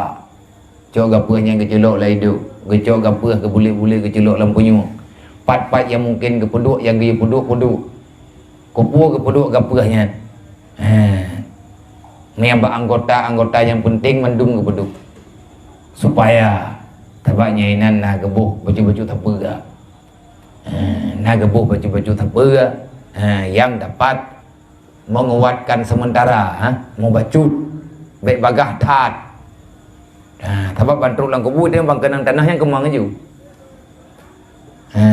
Cok gapeueh nyang geuculok lam idop, geucok gapeueh geubulet-bulet geuculok lam punyueng. Pat-pat nyang mungken geupeuduek, nyang geuyue peuduek, peuduek. Keupeue geupeuduek gapeueh nyan? He. Nyang bak anggota-anggota nyang peunteng mandum geupeuduek. Supaya, sabab nyan inan na geuboh bacut-bacut sapeue. He, na geuboh bacut-bacut sapeue, he, nyang dapat menguatkan sementara, ha, mubacut, bék bagaih that. Ha, sabab ban trok lam kubu teuh ban keunong tanoh nyang keumang ju. Ha.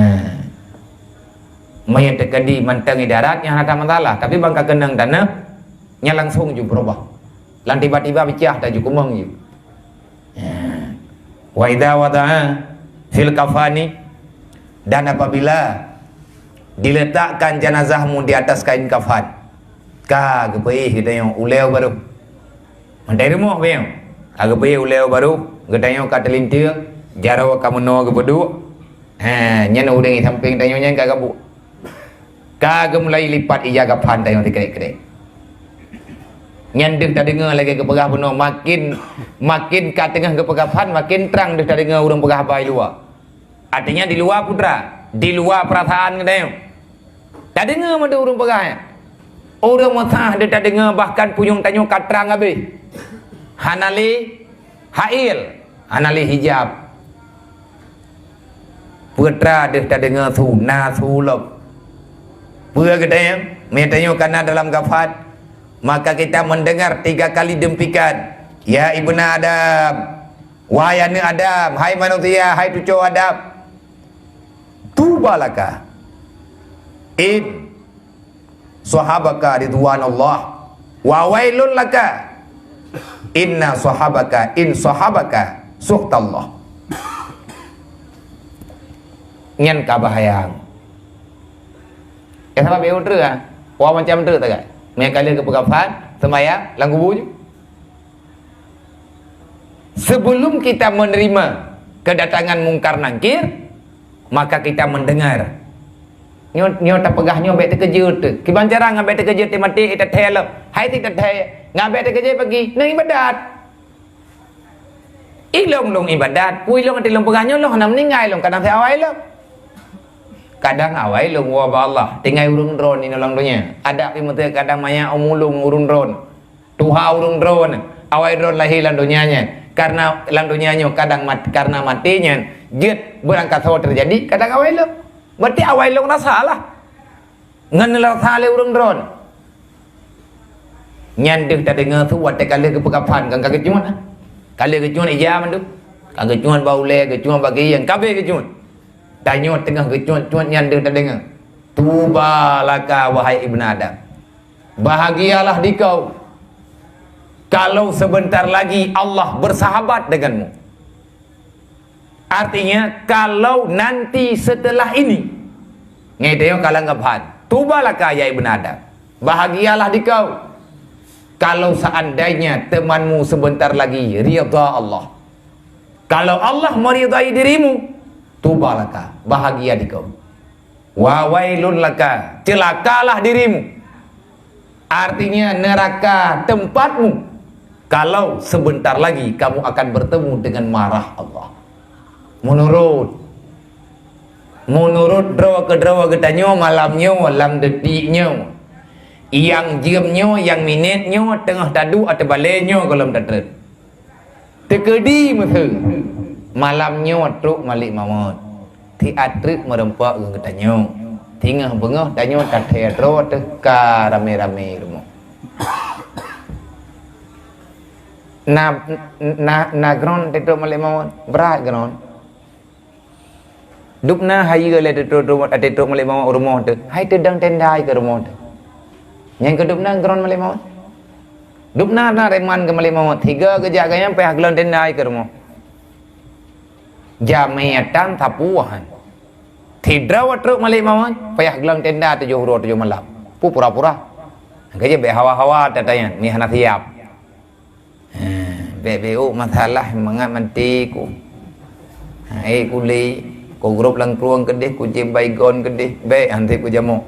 Meunyoe teukadi mantong idarat nyang hana masalah, tapi ban ka keunong tanoh, nyan langsung ju beurubah. Lam tiba-tiba peucah taju keumang ju. Ya. Wa idza wada'a fil kafani, dan apabila diletakkan janazahmu di atas kain kafan, ka geupeuéh geutanyoe ulée barô. Mantong rumoh beu, ka geupeuéh ulée barô, geutanyoe ka teulinteue, jaroe ka meunoe geupeuduek. Ha, nyan ureuëng di sampéng tanyoe nyan ka gabuk. Ka geumulai lipat ija gaphan tanyoe teukrek-krek. Nyan deuh tadeungoe lagée geupeugah bunoe, makin, makin ka teungoh geupeugah phan, makin trang deuh tadeungoe ureuëng peugah haba i luwa. Artinya di luwa putra, di luwa peurasaan geutanyoe. Tadeungoe mandum ureuëng peugah nyan. Ureuëng meusah deuh tadeungoe bahkan punyueng tanyoe ka trang habéh. Hana lé hail, hana lé hijab. Peue teuma deuh tadeungoe su na su lom. Peue geutanyoe? Meunyoe tanyoe ka na dalam gafan, maka kita mendengar tiga kali dihempikan, "Ya ibna Adam, wahai aneuk Adam, hai manusia, hai cucoe Adam, tuba laka in sahabaka ridwanullah, wa wailul laka inna sahabaka in sahabaka sukhtallah." Nyan ka bahaya. Eh, sabab beu treuk ah. Wah macam treuk tagak. Meunyo ka lheueh geupeugah phan, seumayang lam kubu ju. Sebelum kita menerima kedatangan Mungkar Nangkir, maka kita mendengar. Nyoe, nyoe tapeugah nyoe bék teukeujot teuh. Kiban cara ngon bék teukeujot teuh maté, eh, tathée lom. Hai si tathée, ngon bék teukeujot pagi, nang ibadat. Ilông lôn iébadat, peue ilông até lôn peugah nyoe lôn hana meuninggai lôn, kadang si awai lôn. Kadang awai lôn woe bak Allah, tinggai ureuëng droe inoe lam donya. Adak pih meuteuk kadang manyak umu lôn ureuëng droe. Tuha ureuëng droe, awai droe lahé lam donya nyan. Karena lam donya nyoe kadang mat-, karena maté nyan, jeuet beurangkasoe teujadi, kadang awai lôn. Berarti awai lôn rasa lah. Ngon rasa lé ureuëng droe. Nyan deuh tadeungoe su watée ka lheueh geupeukafan, kan ka geucuet, ah. Ka lheueh geucuet ija mandum. Ka geucuet bak ulée, geucuet bak giyang, kabeh geucuet. Tanyoe teungoh geucuet-cuet nyan deuh tadeungoe. Tuba laka, wahai ibnu Adam. Bahagialah dikau kalau sebentar lagi Allah bersahabat denganmu. Artinya, kalau nanti setelah ini, ngai teuh ka lheueh geupeugah, "Tuba laka ya ibnu Adam." Bahagialah dikau kalau seandainya temanmu sebentar lagi ridha Allah. Kalau Allah meridai dirimu, tuba laka, bahagia dikau. Wa wailul laka, celakalah dirimu. Artinya neraka tempatmu kalau sebentar lagi kamu akan bertemu dengan marah Allah. Menurut, menurut droe keudroe geutanyoe malam nyoe, lam detik nyoe, nyang jeuem nyoe, nyang minét nyoe, teungoh taduek ateueh balée nyoe gohlom tatrön. Teukeudi meuseu, malam nyoe trok Malik Mawöt. Tiat treuk meureumpok ngon geutanyoe. Teungoh beungoh tanyoe tathée droe teuh ka ramé-ramé rumoh. Na, na, na gron teutrok Malik Mawöt, brat gron. Dubna hayeue lé teutrok, teutrok Malik Mawöt u rumoh teuh. Hai teudong tenda keu rumoh teuh. Nyang keu dubna gron Malik Mawöt. Dubna na reman keu Malik Mawöt. Tiga geujak geuh nyan payah geulon tenda keu rumoh. Jamé tan sapeue han. Sidroe trok Malik Mawöt, payah geulon tenda tujoh uroe tujoh malam. Peue pura-pura. Geujak bék hawa-hawa tatayan, mi hana siap. Ha, bék-bék ôk masalah mangat manti ku. Ha, eh, kuli, ku grup lam krueng keudeh, ku cek baygon keudeh, bék hanté ku jamok.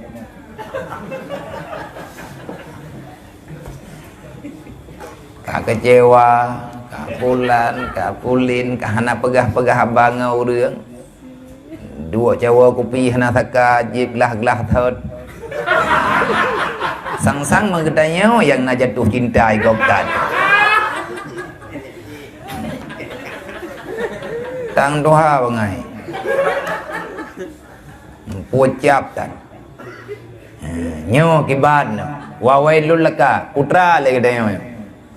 Ka keucewa, ka pulan, ka pulin, ka hana peugah-peugah haba ngon ureuëng. Duek cawa kupi hana saka, jieb glah-glah thot. Sang-sang meugeutanyoe nyang na jatuh cinta i gob that. Tang tuha bangai. Pucap tan. Ha, nyoe kiban nyoe. Wa wailul laka, putra lé geutanyoe.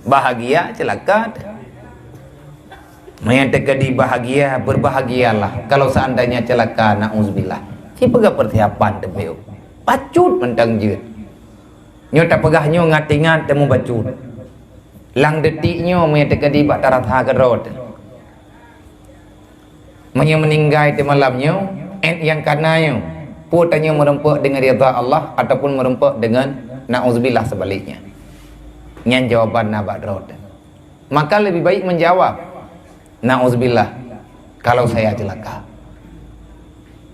Bahagia, celaka. Meunyo teukeudi bahagia, berbahagialah. Kalau seandainya celaka, na'uzubillah. Sipeugah persiapan teupeu. Bacut mantong jeuet. Nyoe tapeugah nyoe ngat-ingat teumu bacut. Lam detik nyoe meunyo teukeudi bak tarasa keudroe teuh. Meunyo meuninggai teuh malam nyoe, ék nyang kana nyoe, peue tanyoe meureumpok deungon ridha Allah ataupun meureumpok deungon na'uzubillah sebaliknya. Nyan jawaban na bak droe teuh. Maka lebih baik menjawab, "Na'uzubillah, kalau saya celaka."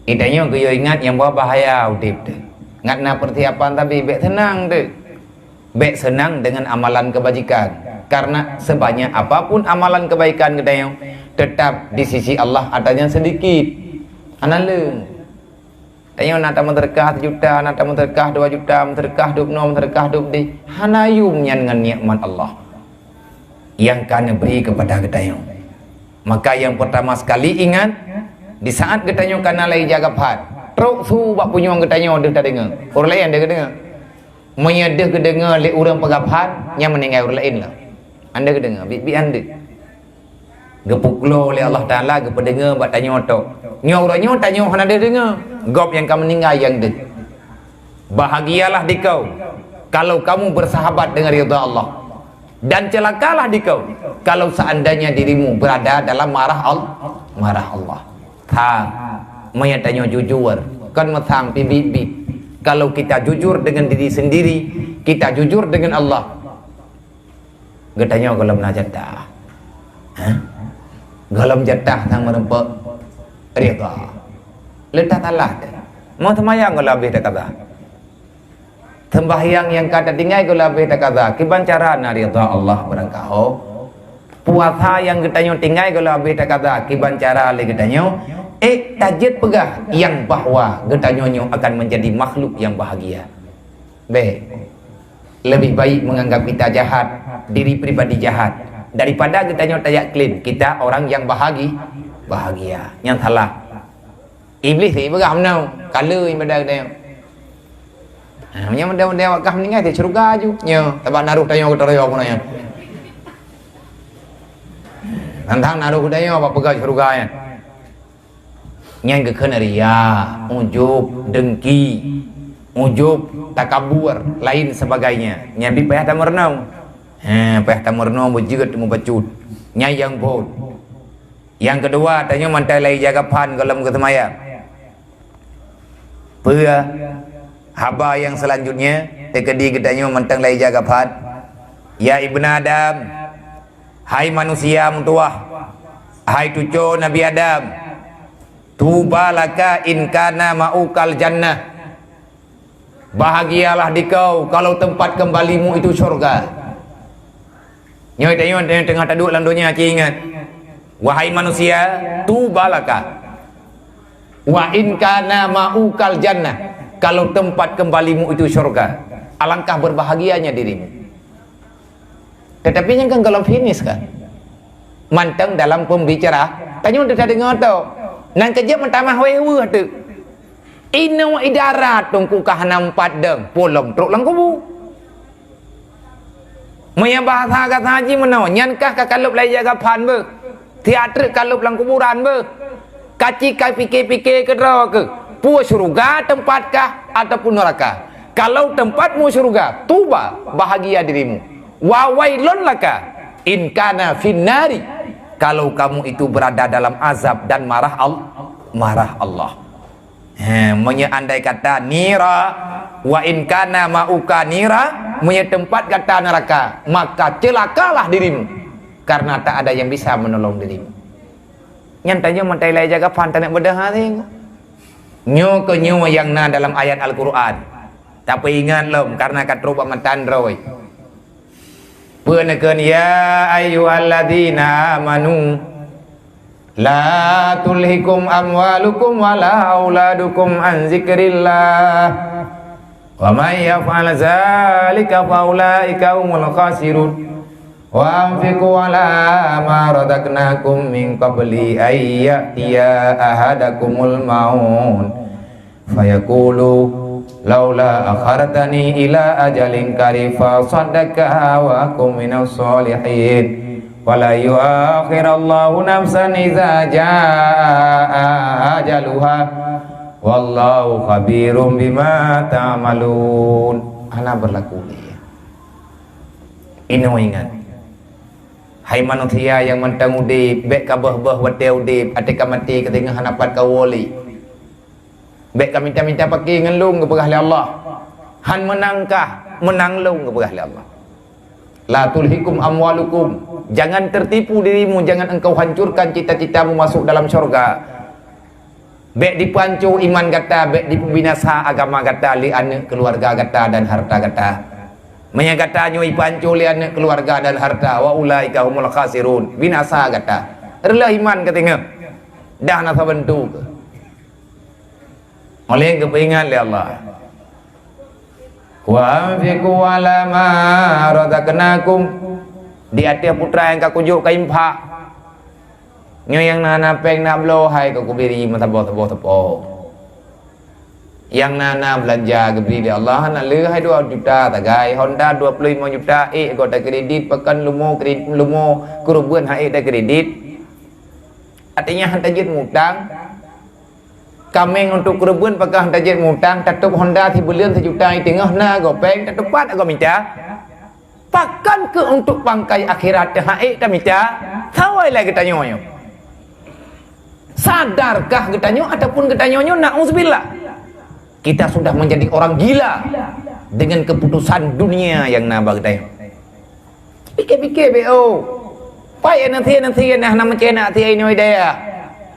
Itanyoe geuyue ingat nyang bahwa bahaya udeb teuh. Ngat na persiapan tapi bék seunang teuh. Bék seunang deungon amalan keubajikan. Karena sebanyak apapun amalan kebaikan geutanyoe, tetap di sisi Allah atra nyan sedikit. Hana leueng. Tanyoe na tameuseudeukah sijuta, na tameuseudeukah dua juta, meuseudeukah dub noe, meuseudeukah dub deh. Hana yum nyan ngon nikmat Allah nyang ka neubri keupada geutanyoe. Maka nyang peurtama sekali ingat, di saat geutanyoe kana lagée jaga phat, trok su bak punyueng geutanyoe deuh tadeungoe. Ureuëng laén deuh geudeungoe. Meunyoe deuh geudeungoe lé ureuëng peugah phat, nyan meuninggai ureuëng laén lah. Anda geudeungoe, biet-biet anda. Geupeuklô lé Allah Taala geupeudeungoe bak tanyoe tok. Nyoe uroe nyoe tanyoe hana deuh deungoe, gob nyang ka meuninggai nyang deuh. Bahagialah dikau kalau kamu bersahabat dengan ridha Allah, dan celakalah dikau kalau seandainya dirimu berada dalam marah Al-, marah Allah. Thang, meunyo tanyoe jujur, kon meuthang pih biet-biet. Kalau kita jujur dengan diri sendiri, kita jujur dengan Allah, geutanyoe gohlom na jatah. Hah? Gohlom jatah nyang meureumpok ridha. Leuta salah teuh. Mau seumayang gohlom habéh takaza. Sembahyang nyang ka tatinggai gohlom habéh takaza. Kiban cara na ridha Allah barangkaho. Puasa nyang geutanyoe tinggai gohlom habéh takada, kiban cara lé geutanyoe, ék tajeuet peugah nyang bahwa geutanyoe nyoe akan menjadi makhluk nyang bahagia. Bék. Lebih baik menganggap kita jahat, diri pribadi jahat, daripada geutanyoe tajak klaim kita orang yang bahagi-, bahagia. Nyang salah. Iblih sih peugah meunoe, kala ibadah geutanyoe. Ha, meunyoe mudah-mudahan awak kah meuninggai, di syeuruga aju. Nyo, sabab na roh tanyoe geutanyoe pun nyan. Tantang na roh geutanyoe bak peugah syeuruga nyan. Nyan geukheun ria, ujub, dengki, ujub, takabur, lain sebagainya. Nyan bi payah tameurunoe. Ha, payah tameurunoe beujeuet meubacut. Nyan nyang phon. Nyang keudua, tanyoe mantong lagée jaga phan gohlom geuseumayang. Peue haba nyang seulanjutnya teukeudi geutanyoe mantong lagée jaga phan? Ya ibna Adam, hai manusia meutuwah, hai cuco Nabi Adam, tuba laka in kana ma'ukal jannah. Bahagialah dikau kalau tempat kembalimu itu syurga. Nyoe tanyoe, tanyoe teungoh taduek lam donya, ci ingat. Wahai manusia, tuba laka. Wa in kana ma'ukal jannah. Kalau tempat kembalimu itu syurga, alangkah berbahagianya dirimu. Tetapi nyan kan gohlom finish kan. Mantong dalam pembicara, tanyoe teuka deungoe tho. Nang keujeuet meutamah wéh-wéh teuk. Inoe idarat teungku ka hana meupat dong, polong trok lam kubu. Meunyoe bahasa gata jih meunoe, nyan kah ka kalôb lagée jaga phan beuh. Tiak treuk kalôb lam kuburan beuh. Kaci ka pike-pike keudroe keuh, peue syeuruga teumpat kah ataupun neuraka. Kalau tempatmu syeuruga, tuba, bahagia dirimu. Wa wailun laka in kana finnari, kalau kamu itu berada dalam azab dan marah Al-, marah Allah. He, meunyoe andai kata nira, wa in kana ma'uka nira, meunyoe teumpat gata neuraka, maka celakalah dirimu, karena tak ada yang bisa menolong dirimu. Nyan tanyoe meutai lai jaga phan taneuk beudoh hase. Nyoe keuh nyoe nyang na dalam ayat Al-Qur'an. Tapeuingat lom, karena ka trok bak mata droe. Peue neukheun, "Ya ayyuhalladzina amanu, la tulhikum amwalukum wala auladukum an zikrillah. Wa may yaf'al dzalika fa ulaika humul khasirun. Wa anfiqu ala ma razaqnakum min qabli ay ya'tiya ahadakumul maut." Fayaqulu, "Laula akhartani ila ajalin qarib fa saddaqa wa akun minas shalihin. Wa la yuakhirallahu nafsan idza jaa ajaluha. Wallahu khabirum bima ta'malun." Hana berlaku lé. Inoe ingat. Hai manusia nyang mantong udeb, bék kabeuh-beuh watée udeb, até ka maté ka teungoh hana pat kawoe lé. Bék ka minta-minta paké ngon lôn geupeugah lé Allah. Han meunang kah, meunang lôn geupeugah lé Allah. La tulhikum amwalukum. Jangan tertipu dirimu, jangan engkau hancurkan cita-citamu masuk dalam syurga. Bék dipeuhanco iman gata, bék dipeubinasa agama gata lé aneuëk keuluwarga gata dan harta gata. Meunyoe gata nyoe jipeuhanco lé aneuëk keuluwarga dan harta, wa ulaika humul khasirun, binasa gata. Reuloh iman ka teungoh. Dah na saban tu. Oleh geupeuingat lé Allah. Wa anfiqu ala ma razaqnakum. Di ateueh putra nyang ka kujok ka infak. Nyoe nyang na-na péng na bloe hai ka kubri meusaboh-saboh teupeu. Nyang na-na beulanja geubri lé Allah, hana le hai dua juta sagai, Honda dua puluh lima juta ék goe takredit, pakon leumo kre-, leumo keureubeuen han ék takredit. Artinya han tajeuet mutang. Kaméng untuk keureubeuen pakon han tajeuet mutang, tatôb Honda sibuleuen sijuta i teungoh na goe péng, tateupat goe mita. Pakon keuh untuk pangkai akhirat han ék tamita? Sawai lé geutanyoe nyoe. Sadarkah geutanyoe ataupun geutanyoe nyoe, na'udzubillah, kita sudah menjadi orang gila dengan keputusan dunia nyang na bak geutanyoe? Pike-pike bék, oh. Pai aneuk sie, aneuk sie nah na meucé na sie inoe daya.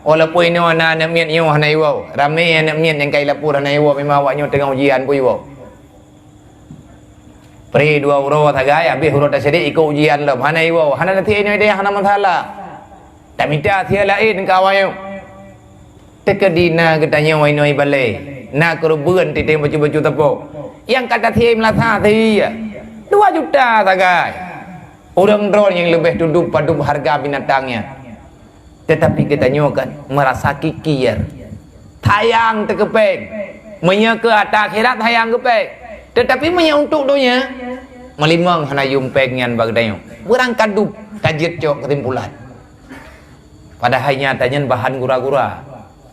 Walaupun inoe na aneuk miet nyoe hana iwoe, ramé aneuk miet nyang ka ilapor hana iwoe, memang awak nyoe teungoh ujian pun iwoe. Pri dua uroe sagai, habéh uroe tasyrik ikôt ujian lom. Hana iwoe, hana na sie inong ideh, hana masalah. Tamita sie laén keu awaknyoe. Teukeudi na geutanyoe inong ibalée, na keureubeuen titeng bacut-bacut teupok. Nyang ka tasie meulasa sie, dua juta sagai. Ureuëng droe nyang leubeh tudub padub hareuga binatang nyan. Teutapi geutanyoe kan meurasa kikier. Sayang teuh keu péng. Meunyoe keu ata akhirat sayang keu péng. Teutapi meunyoe untuk donya, meulimong hana yum péng nyan bak geutanyoe. Beurangkat dub tajeuet cok keusimpulan. Padahai nyata nyan bahan gura-gura.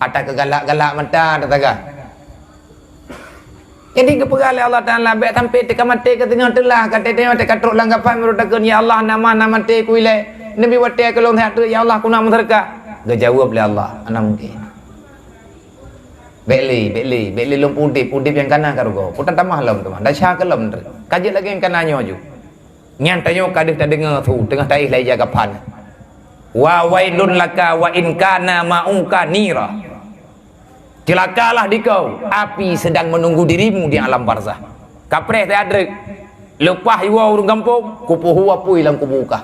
Ata keugalak-galak mata teusaga. Jadi geupeugah lé Allah Taala, "Bék sampai teuka maté keu singoh teulah, ka teuka maté ka trok lam kafan, baru takheun, 'Ya Allah, nama na maté ku ilée. Neubi watée keu lôn siat treuk, ya Allah, ku na meuseudeukah.'" Geujaweueb lé Allah, "Hana mungken. Bék lé, bék lé, bék lé lôn udeb, udeb nyang kana ka rugoe. Peue tatamah lom teuma, desya keu lom treuk. Ka jeuet lagée nyang kana nyoe ju." Nyan tanyoe ka deuh tadeungoe su teungoh taéh lam ija kafan. "Wa wailun laka wa in kana ma'uka nira." Celakalah dikau, api sedang menunggu dirimu di alam barzah. Kapreh teuadreuk, leupah iwoe ureuëng gampông, kupeuhu apui lam kubu kah.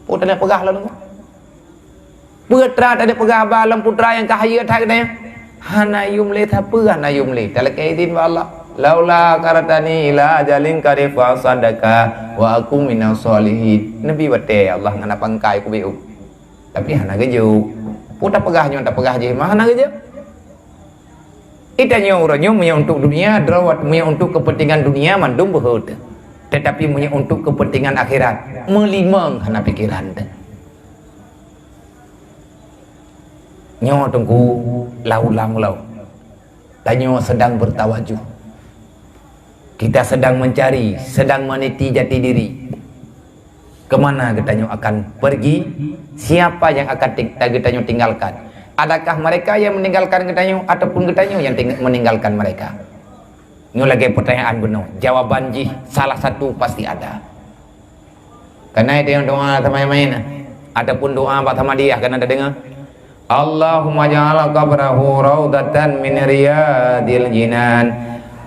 Peue taneuk peugah lom? Peue teuma taneuk peugah haba lom putra nyang ka hayeu that geutanyoe? Hana yum lé sapeue, hana yum lé. Talakée idin bak Allah. "Laula akhartani ila ajalin qarib fa asaddaqa wa akun minas shalihin." Neubi watée, ya Allah, ngon apangkai kubeuet. Tapi hana geujok. Peue tapeugah nyoe, tapeugah jih mah hana geujok. Geutanyoe uroe nyoe meunyoe untuk dunia, droe meunyoe untuk kepentingan dunia mandum beuhe teuh. Tetapi meunyoe untuk kepentingan akhirat, meulimong hana pikeran teuh. Nyoe Teungku, lau-lau lom. Tanyoe sedang bertawajuh. Kita sedang mencari, sedang meniti jati diri. Kemana geutanyoe akan pergi? Siapa yang akan ting-, geutanyoe tinggalkan? Adakah mereka yang meninggalkan geutanyoe ataupun geutanyoe yang ting-, meninggalkan mereka? Nyoe lagée pertanyaan bunoe. Jawaban jih salah satu pasti ada. Keunae tanyoe doa sama main-main, ataupun doa bak sama dia keunae tadeungoe. "Allahumma ja'al qabrahu raudatan min riyadil jinan,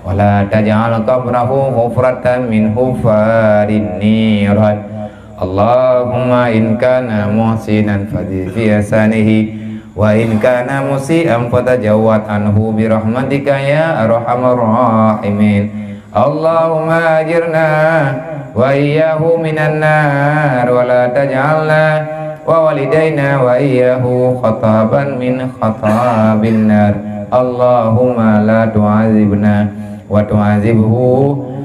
wa la taj'al qabrahu hufratan min hufarin niran. Allahumma in kana muhsinan fazid fi ihsanihi, wa in kana musian fatajawaz anhu bi rahmatika ya arhamar rahimin. Allahumma ajirna wa iyyahu minan nar, wa la taj'alna wa walidaina wa iyyahu khataban min khatabin nar. Allahumma la tu'adzibna wa tu'adzibhu,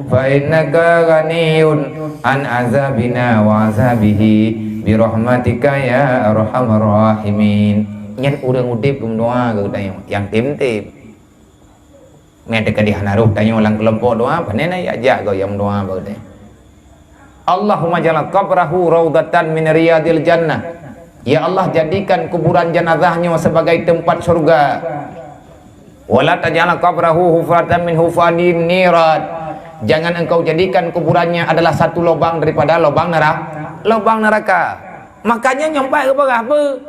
fa innaka ghaniyyun an azabina wa azabihi, bi rahmatika ya arhamar rahimin." Nyan ureuëng udeb geumeudoa keu geutanyoe nyang tem-tem. Meuteukadi hana roh tanyoe lam keulompok doa, pane na jak goe nyang meudoa bak geutanyoe. "Allahumma ja'al qabrahu raudatan min riyadil jannah." Ya Allah, jadikan kuburan jenazah nyoe sebagai tempat surga. "Wa la taj'al qabrahu hufratan min hufarin niran." Jangan Engkau jadikan kuburannya adalah satu lubang daripada lubang nera-, lubang neraka. Makanya nyoe pat geupeugah beu.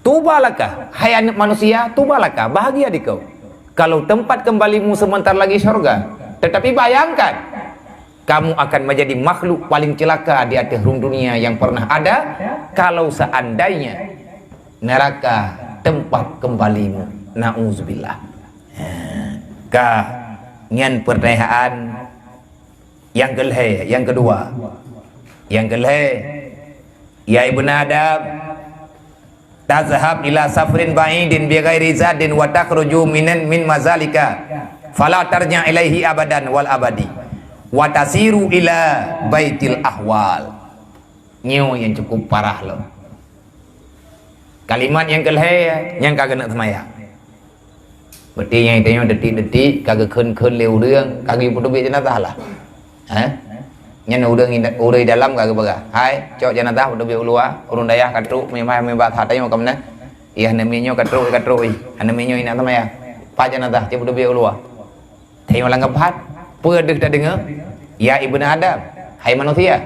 Tuba laka, hai aneuëk manusia, tuba laka, bahagia dikau. Kalau tempat kembalimu sebentar lagi syurga. Tetapi bayangkan, kamu akan menjadi makhluk paling celaka di atas rung dunia yang pernah ada, kalau seandainya neraka tempat kembalimu. Nauzubillah. Ka, nyan pertanyaan nyang keulhée, nyang keudua. Nyang keulhée, ya ibnu Adam, tazhab ila safrin ba'idin bi ghairi zadin wa takhruju minan, min mazalika, fala tarja ilaihi abadan wal abadi, wa tasiru ila baitil ahwal. Nyoe nyang cukup parah lom. Kalimat nyang keulhée nyang ka geuneuk seumayang. Berarti nyang tanyoe detik-detik ka geukheun-kheun lé ureuëng, ka geupeudubiet jeunazah lah. Hah? Nyan ureuëng inda-, ureuëng dalam ka geupeugah, "Hai, cok jeunazah peudubiet u luwa, ureuëng dayah ka trok, meuimai meuiba that tanyoe ka meunan. Ih, aneuk miet nyoe ka trok, ka trok ih. Aneuk miet nyoe ingat seumayang. Pat jeunazah, cok peudubiet u luwa." Tanyoe lam keubah, peue deuh tadeungoe? Ya ibnu Adam, hai manusia.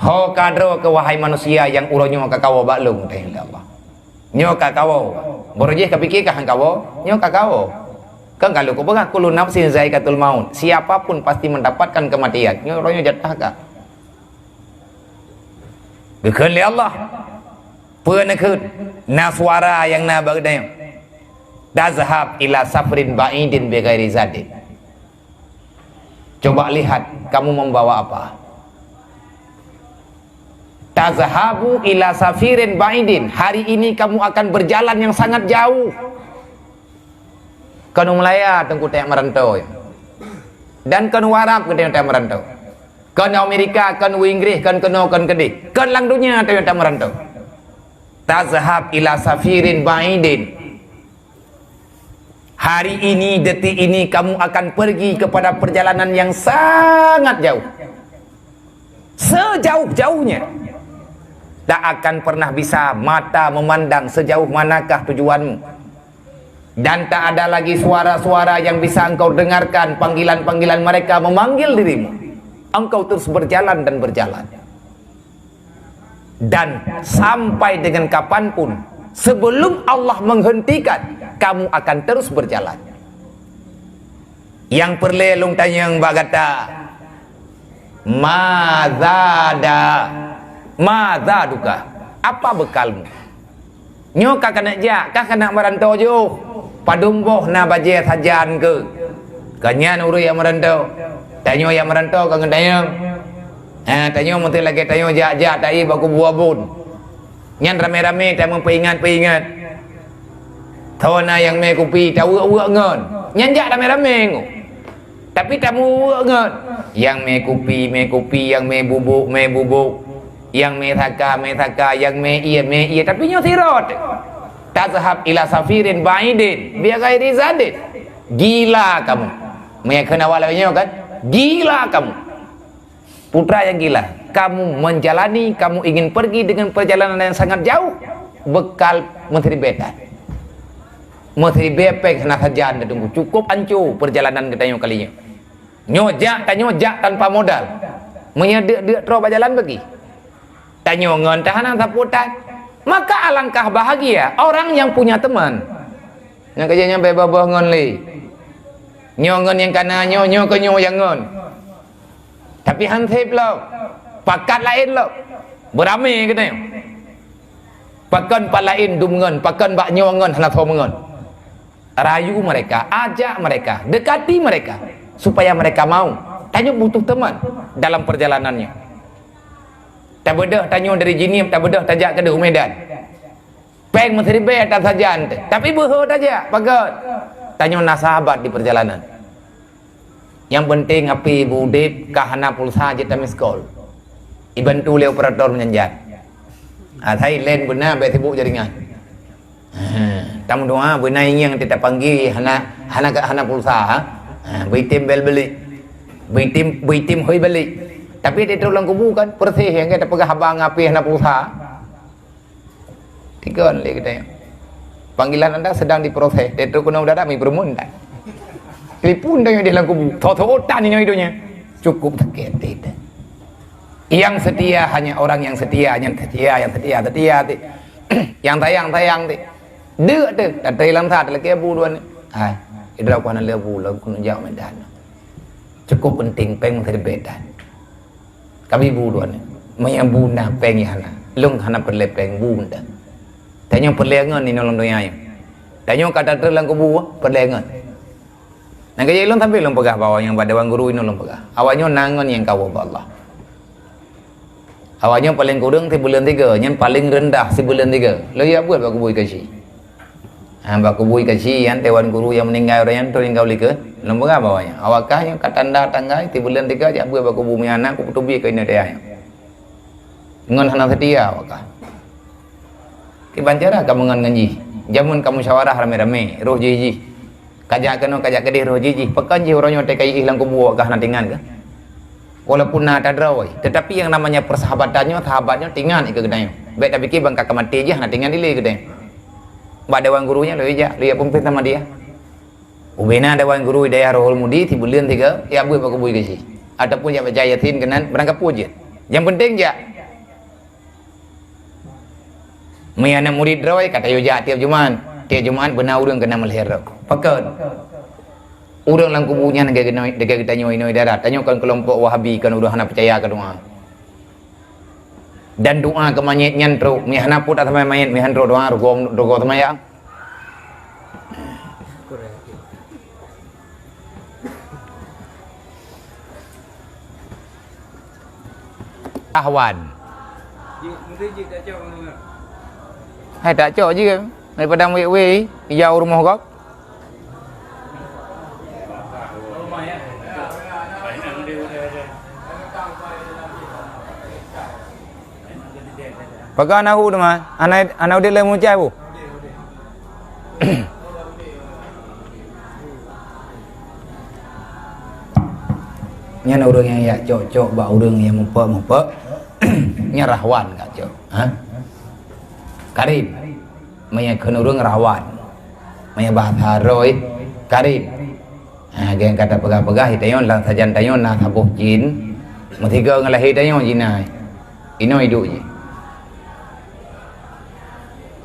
Ho ka droe keuh wahai manusia nyang uroe nyoe ka kawoe bak lôn, kheun lé Allah. Nyoe ka kawoe. Baroe jih ka pike ka han kawoe, nyoe ka kawoe. Kan ka lheueh kupeugah, "Kullu nafsin zaikatul maut." Siapa pun pasti mendapatkan kematian. Nyoe uroe nyoe jatah ka. Geukheun lé Allah. Peue neukheun? Na suara nyang na bak geutanyoe. "Tazhab ila safarin ba'idin bighairi zadin." Coba lihat, kamu membawa apa? "Tazhabu ila safarin ba'idin." Hari ini kamu akan berjalan yang sangat jauh. Kon u Malaya teungku tajak meurantau. Dan kon u Arab geutanyoe tajak meurantau. Kon u Amerika, kon u Inggris, kon keunoe, kon keudeh. Kon lam donya tajak meurantau. "Tazhab ila safarin ba'idin." Hari ini, detik ini, kamu akan pergi kepada perjalanan yang sangat jauh. Sejauh-jauhnya. Tak akan pernah bisa mata memandang sejauh manakah tujuanmu. Dan tak ada lagi suara-suara yang bisa engkau dengarkan, panggilan-panggilan mereka memanggil dirimu. Engkau terus berjalan dan berjalan. Dan sampai dengan kapanpun, sebelum Allah menghentikan, kamu akan terus berjalan. Nyang peureulée lôn tanyong bak gata, "Mazada, mazaduka?" Apa bekalmu? Nyoe ka keuneuk jak, ka keuneuk meurantau jiôh. Padum boh na bajée sajan keuh. Ka nyan ureuëng nyang meurantau. Tanyoe nyang meurantau ka ngon tanyoe. Ha, tanyoe meunteuk lagée tanyoe jak-jak taék bak kubu abon. Nyan ramé-ramé tameupeuingat-peuingat. Tho na nyang mé kupi, taweuek-weuek ngon. Nyan jak ramé-ramé ngon. Tapi tamu ngon, nyang mé kupi, mé kupi, nyang mé bubuk, mé bubuk, nyang mé saka, mé saka, nyang mé ié, mé ié. Tapi nyoe sirot. Tazhab ila safarin ba'idin, bighairi zadin. Gila kamu. Meunyo kheun awak lagée nyoe kan? Gila kamu. Putra yang gila, kamu menjalani, kamu ingin pergi dengan perjalanan yang sangat jauh, bekal meusiribée that. Meusiribée péng hana sajan teungku, cukup anco perjalanan geutanyoe kali nyoe. Nyoe jak, tanyoe jak tanpa modal. Meunyoe deuk-deuk troh bak jalan bagi. Tanyoe ngon ta hana sapeue that. Maka alangkah bahagia orang yang punya teman. Nyang keujeuet nyan bak babah ngon lé. Nyoe ngon nyang kana nyoe, nyoe keu nyoe nyang ngon. Tapi han sép lom. Pakat laén lom. Beuramé geutanyoe. Pakon pat laén dum ngon, pakon bak nyoe ngon hana soe meungon. Rayu mereka, ajak mereka, dekati mereka supaya mereka mau. Tanyoe butuh teman dalam perjalanannya. Tabeudôh tanyoe dari Jeunieb, tabeudôh tajak keudeh u Medan. Péng meusiribée that sajan teuh, tapi beuhe tajak, pakon? Tanyoe na sahabat di perjalanan. Nyang penting api beu udeb, ka hana pulsa jeuet ta-miss call. Ibantu lé operator meunyan jan. Asai laén beuna bék sibuk jaringan. Ha, tameudoa beuna ingieng teuh tapanggé hana, hana ka, hana pulsa, ha. Ha, beuitem bel balik. Beuitem, beuitem hôi balik. Tapi di lam kubu kan, persis nyang ka tapeugah haba ngon api hana pulsa. Tigon lé geutanyoe. Panggilan anda sedang diproses. Teuteu keunoe udara mi peureumeun tan. Telepon tanyoe di lam kubu. Tho-tho tan nyoe donya. Cukup sakét hati. Yang setia hanya orang yang setia, yang setia, yang setia, setia. Ti-, yang sayang, sayang. Ti-, deuk tu, datang lam sa, teulakée bu dua ni. Hai, idra ku hana lé bu, lom keuneuk jak Medan. Cukup penting, péng meusiribée that. Kabi bu dua ni. Meunyo bu na péng nyang hana. Lôn hana peureulée péng bu ndak. Tanyoe peureulée ngon inoe lam donya nyoe. Tanyoe ka tatrok lam kubu peureulée ngon. Nyang keujeuet lôn sampai lôn peugah bak awak nyoe bak dewan guru inoe lôn peugah. Awak nyoe na ngon nyang ka woe bak Allah. Awak nyoe paleng kureueng sibuleuen tiga, nyan paleng reundah sibuleuen tiga. Lôn jak buet bak kubu Ikashi. Ha, bak kubu Ikashi nyan, dewan guru nyang meuninggai uroe nyan, trok tinggai u likot. Lôn peugah bak awak nyan. Awak kah nyoe ka tanda tanggai, sibuleuen tiga jak buet bak kubu meunan na, kupeutubi keu ineuk dayah nyoe. Ngon hana seutia awak kah. Kiban cara kamoe ngon ngon jih. Jameun kamoe musyawarah ramé-ramé, roh jih-jih. Kajak keunoe, kajak keudeh roh jih-jih. Pakon jih uroe nyoe teuka iéh lam kubu awak kah hana teuingat kah? Walaupun na tadroe, tetapi yang namanya persahabatan nyoe, sahabat nyoe teuingat keu geutanyoe. Bék tapike ban ka maté jih hana teuingat dilée geutanyoe. Bak dewan guru nyan lôn jak, lôn jak peumimpén sama dia. Ubena dewan guru di dayah Rohul Mudi sibuleuen tiga, jak buet bak kubu Ikashi. Ataupun jak baca Yasin keunan, barang kapeue jeuet. Nyang penting jak. Meunyo aneuk murit droe, ka tayue jak tieb Jumat. Tieb Jumat beuna ureuëng keunan meulhèe droe. Pakon? Ureuëng lam kubu nyan lagée geutanyoe inong darat. Tanyoe kon keulompok Wahabi, kon ureuëng hana peucaya keu doa. Dan doa keu manyét nyan trok, meuhana peuet asai manyét, meuhana trok doa, rugoe, rugoe seumayang. Ahwan. Hai tak cok je daripada wei-wei ijau rumoh gob. Pakai nahu teuma, anak anak udah lagi mucai bu. Nyan ureuëng nyang jak cok-cok bak ureuëng nyang mupok-mupok, nyan rahwan ka cok. Ha? Karim. Meunyoe kheun ureuëng rahwan. Meunyoe bahasa roh, karim. Ha, geng kata peugah-peugah, tanyoe lam sajan tanyoe na saboh jin. Meusigoe ngon lahé tanyoe jin na. Inoe iduek jih.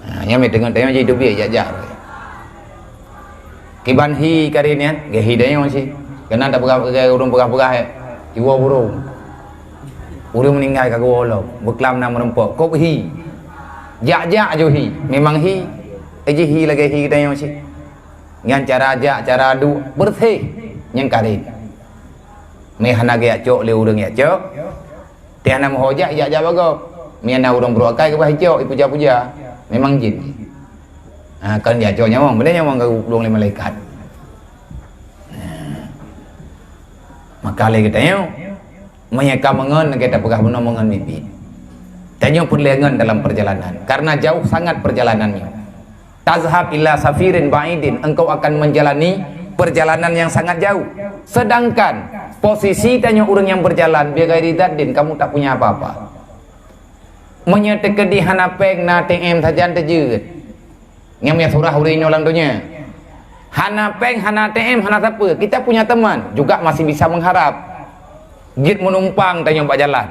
Ha, nyang meuteungoh tanyoe jih teubiet jak-jak. Kiban hi kari nyan, geuhi tanyoe cit. Keunan tapeugah, ureuëng peugah-peugah, eh, iwoe burông. Ureuëng meuninggai ka geuwoe lom, beuklam na meureumpok. Kop hi. Jak-jak ju hi. Memang hi. Eh, jih hi lagée hi tanyoe cit. Nyan cara jak, cara duek, beureuséh. Nyang kari. Meuhana geujak cok lé ureuëng jak cok. Tiang na meuhojak ijak-jak bagoe. Meunyoe na ureuëng brok akai keubah icok, ipuja-puja. Memang jin. Ha, kan jak cok nyawöng, beuna nyawöng ka geupeudong lé malaikat. Maka lé geutanyoe, meunyoe ka meungon, lagée tapeugah bunoe meungon miet-miet. Tanyoe peureulée ngon dalam perjalanan, karena jauh sangat perjalanan nyoe. Tazhab ila safarin ba'idin, engkau akan menjalani perjalanan yang sangat jauh. Sedangkan posisi tanyoe ureuëng nyang berjalan, bighairi zadin, kamu tak punya apa-apa. Meunyoe teukeudi hana péng, na A T M sajan teujeuet. Nyang meusurah ureuëng nyoe lam donya. Hana péng, hana A T M, hana sapeue. Kita punya teman, juga masih bisa mengharap. Jeuet meunumpang tanyoe bak jalan.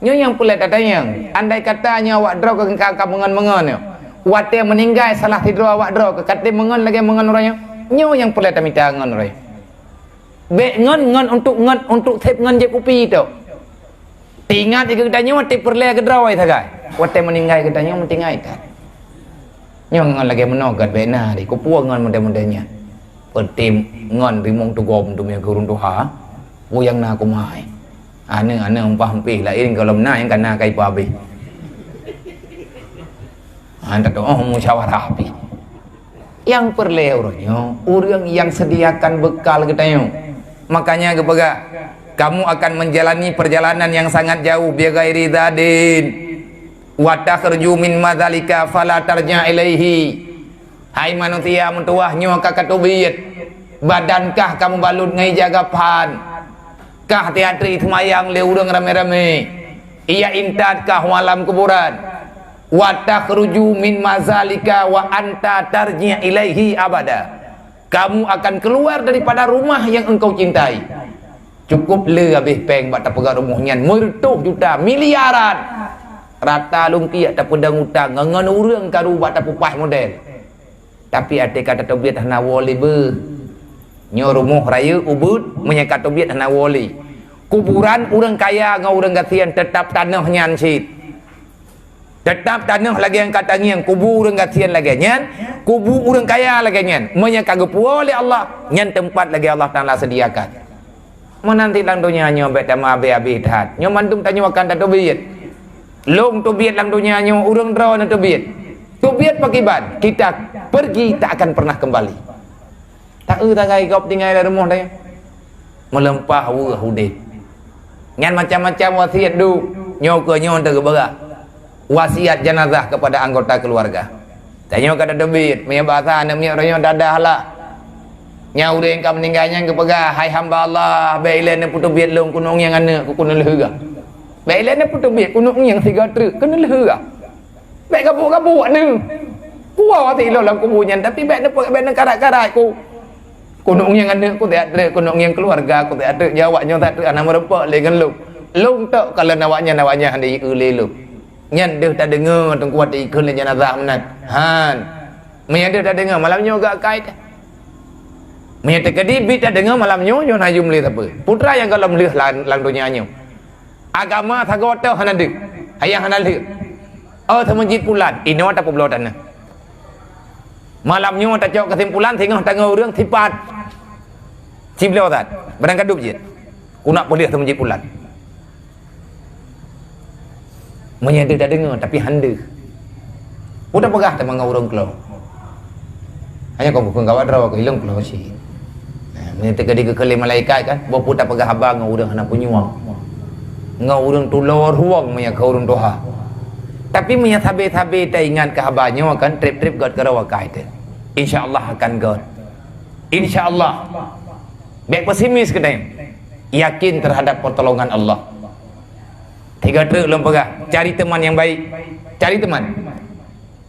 Nyoe nyang peureulée tatanyong, andai kata nyoe awak droe ka, ka, ka meungon-meungon nyoe, watée meuninggai salah sidroe awak droe ka, ka tém meungon lagée meungon uroe nyoe, nyoe nyang peureulée tamita ngon uroe nyoe. Bék ngon, ngon untuk, ngon untuk sép ngon jép kupi tok. Teuingat geutanyoe watée peureulée keudroe sagai, watée meuninggai geutanyoe meutinggai that. Nyoe ngon lagée meunoe gét bék na di kupueng ngon muda-muda nyan. Peutim ngon rimong tugom tu meunyoe keu ureuëng tuha, peue nyang na kumai. Aneuk-aneuk umpah umpih laén gohlom na nyang kana kai peuhabéh. Ha, tatu'oh musyawarah pih. Nyang peureulée uroe nyoe, ureuëng nyang sediakan bekal geutanyoe. Makanya geupeugah, kamu akan menjalani perjalanan yang sangat jauh bighairi zadin. Wa takhruju min madzalika fala tarja' ilaihi. Hai manusia meutuwah nyoe ka kateubiet, badan kah ka meubalot ngon ija gaphan, kah tiatri seumayang lé ureuëng ramé-ramé, iya intat kah u alam kuburan. Wa takhruju min madzalika wa anta tarji' ilaihi abada. Kamu akan keluar daripada rumah yang engkau cintai. Cukup le habéh péng bak tapeugah rumoh nyan meureutoh juta, miliaran. Rata lungkiek tapeudong utang ngon ureuëng karu bak tapeupaih model. Tapi até ka tateubiet hana woe lé beuh. Nyoe rumoh rayeuk ubeuet meunyoe ka teubiet hana woe lé. Kuburan ureuëng kaya ngon ureuëng gasien teutap tanoh nyan cit. Teutap tanoh lagée nyang ka tangieng, kubu ureuëng gasien lagée nyan, kubu ureuëng kaya lagée nyan. Meunyoe ka geupuwoe lé Allah, nyan teumpat lagée Allah Taala sediakan. Meunan cit lam donya nyoe bék tameuabéh-abéh that. Nyoe mandum tanyoe akan tateubiet. Lôn teubiet lam donya nyoe, ureuëng droeneuh teubiet. Teubiet pakriban, kita pergi tak akan pernah kembali. Taeu tagai gob tinggai lam rumoh deh. Meuleumpah weueh udeb. Nyan macam-macam wasiet duek. Nyoe keuh nyoe teugeubeurak. Wasiat jenazah kepada anggota keluarga. Tanyoe ka tateubiet, meunyoe basa aneuk miet uroe nyoe dadah lah. Nyang ureuëng ka meuninggai nyan geupeugah, "Hai hamba Allah, bék ilée neupeuteubiet lôn keuneuk ngieng aneuk keuneuk lheueh." Bék ilée neupeuteubiet keuneuk ngieng sigoe treuk keuneuk lheueh. Bék gabuk-gabuk neu. Kuwoe até ilôn lam kubu nyan, tapi bék neupeugah bék neukarat-karat ku. Keuneuk ngieng aneuk ku siat treuk, keuneuk ngieng keuluwarga ku siat treuk, jaweueb nyoe siat treuk hana meureumpok lé ngon lôn. Lôn tok kalon awaknyan, awaknyan hana jieu lé lôn. Nyan deuh tadeungoe teungku watée ikheun lé jenazah meunan. Han. Meunyan deuh tadeungoe malam nyoe gak kai teuh. Meunyoe teukeudi bit tadeungoe malam nyoe, nyoe hana jeuem lé sapeue. Peue teuma nyang gohlom lheueh lam, lam donya nyoe. Agama sagoe teuh hana deuh. Ayah hana lheueh. Oh, seumeujid pulan, inoe tapeubloe tanoh. Malam nyoe tacok keusimpulan, singoh tangoe ureuëng sipat. Sibloe that. Barang ka dub jeuet. Keuneuk peulheueh seumeujid pulan. Meunyoe deuh tadeungoe, tapi han deuh. Peue tapeugah teuma ngon ureuëng klo? Hanya kau bukon gawat droe keu ilong klo cit. Nah, meunyoe teuka dikeukheun lé malaikat kan, boh peue tapeugah haba ngon ureuëng hana punyueng. Ngon ureuëng tulo ruwong meunyoe keu ureuëng tuha. Tapi meunyoe sabe-sabe taingat keu haba nyoe kan, treb-treb gét keudroe akai teuh. Insya Allah akan gét. Insya Allah. Bék pesimis keudeh. Yakin terhadap pertolongan Allah. Tiga truk lôn peugah, cari teman yang baik. Cari teman.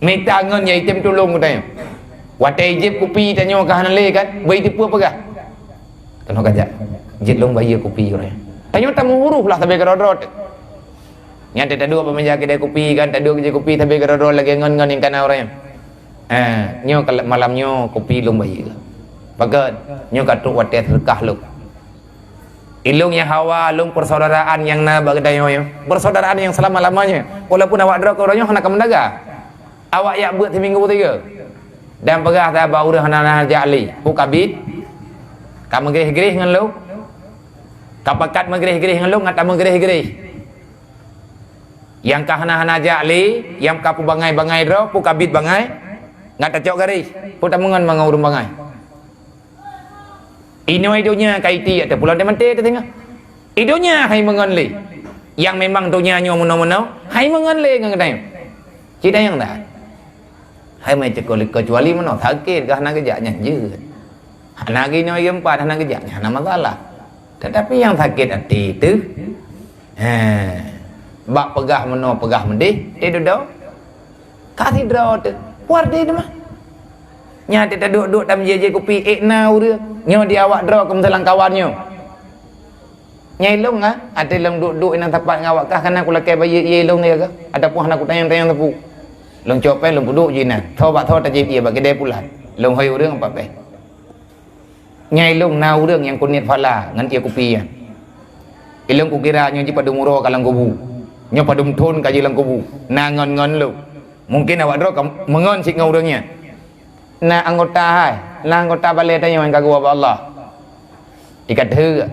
Mita ngon nyang item tulông geutanyoe. Watée ijép kupi tanyoe ka hana lé kan, beu iteupeue peugah. Keunoe kajak, jeuet lôn bayeue kupi uroe nyoe. Tanyoe tameuhuruf lah sabe keudroe-droe teuh. Nyan teuh taduek bak meja keudai kupi kan, taduek jép kupi sabe keudroe-droe lagée ngon-ngon nyang kana uroe nyoe. Eh, nyoe ka malam nyoe kupi lôn bayeue. Pakon, nyoe ka trok watée seudeukah lôn. Ilong nyang hawa lôn persaudaraan nyang na bak geutanyoe nyoe. Persaudaraan nyang selama-lamanya. Walaupun awak droe keu uroe nyoe hana ka meudagang. Awak jak beuet siminggu tiga. Dan peugah that bak ureuëng hana-hana jak lé. Peue ka bit? Ka meugreh-greh ngon lôn? Ka pakat meugreh-greh ngon lôn, ngat tameugreh-greh. Nyang ka hana-hana jak lé, nyang ka peubangai-bangai droe, peue ka bit bangai? Ngat tacok garéh. Peue tameungon mangat ureuëng bangai? Inoe donya ka itiek teuh pulang teuh maté teuh singoh. I donya hai meungon lé. Nyang memang donya nyoe meunoe-meunoe, hai meungon lé ngon geutanyoe. Cit nyang that. Hai mai ceukoh lé kecuali meunoe sakét kah hana geujak nyan jeuet. Hana ginoe geumpat hana geujak nyan hana masalah. Tetapi nyang sakét até teuh, he, bak peugah meunoe peugah meudeh, teuh dudoe. Ka sidroe teuh, puar di teuma. Nyan teuh taduek-duek tam jijé kupi ék na ureuëng. Nyoe di awak droe keu meusalang kawan nyoe. Nyai lôn ah, até lôn duek-duek inong sapat ngon awak kah kana kulakée bayeue ié lôn ya kah. Ataupun hana kutanyong-tanyong teupeu. Lôn cok péng lôn peuduek jinan. Tho bak tho tajép ié bak keudée pulan. Lôn hôi ureuëng empat péng. Nyai lôn na ureuëng nyang kuniet phala ngon ié kupi nyan. Ilôn kukira nyoe jipadum uroe ka lam kubu. Nyoe padum thon ka jih lam kubu. Na ngon-ngon lôn. Mungken awak droe ka meungon cit ngon ureuëng nyan. Na anggota hai, na anggota balée tanyoe nyang ka geuwoe bak Allah. Ikat heuek.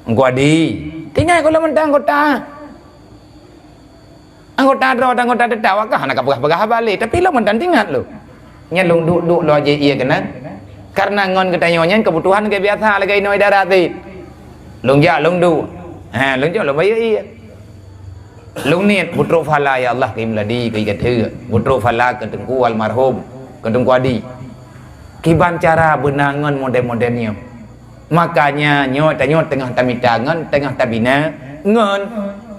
Engkau adi, tinggai kula mantong anggota. Anggota droe dan anggota teutab awak kah hana ka peugah-peugah haba lé, tapi lôn mantong teuingat lôn. Nyan lôn duek-duek lôn aje ié keunan. Karena ngon geutanyoe nyan keubutuhan geubiasa lagée inoe darat teuh. Lôn jak lôn duek. Ha, lôn jak lôn bayeue ié. Lôn niet beutrok phala ya Allah keu Imladi keu ikat heuek. Beutrok phala keu Teungku almarhum, keu Teungku Adi. Kiban cara beuna ngon model-model nyoe. Makanya nyoe tanyoe teungoh tamita ngon, teungoh tabina ngon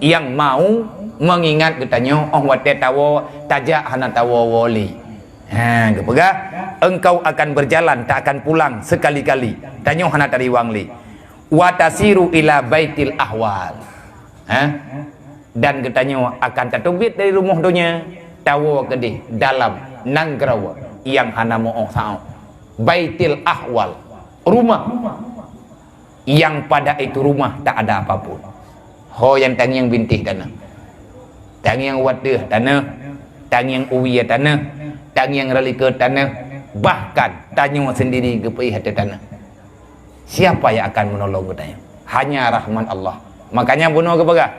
nyang mau meungingat geutanyoe óh watée tawoe tajak hana tawoe-woe lé. Ha, geupeugah, "Engkau akan berjalan, tak akan pulang sekali-kali." Tanyoe hana tariwang lé. "Wa tasiru ila baitil ahwal." Ha? Dan geutanyoe akan tateubiet dari rumoh donya, tawoe keudeh dalam nanggroe nyang hana meu-óh saôh. Baitil ahwal, rumah yang pada itu rumah tak ada apapun. Ho nyang tangieng bintéh tanoh. Tangieng wateuh tanoh, tangieng uwie tanoh, tangieng reulike tanoh, bahkan tanyoe sendiri geupeuéh ateueh tanoh. Siapa yang akan menolong geutanyoe? Hanya rahmat Allah. Makanya bunoe geupeugah,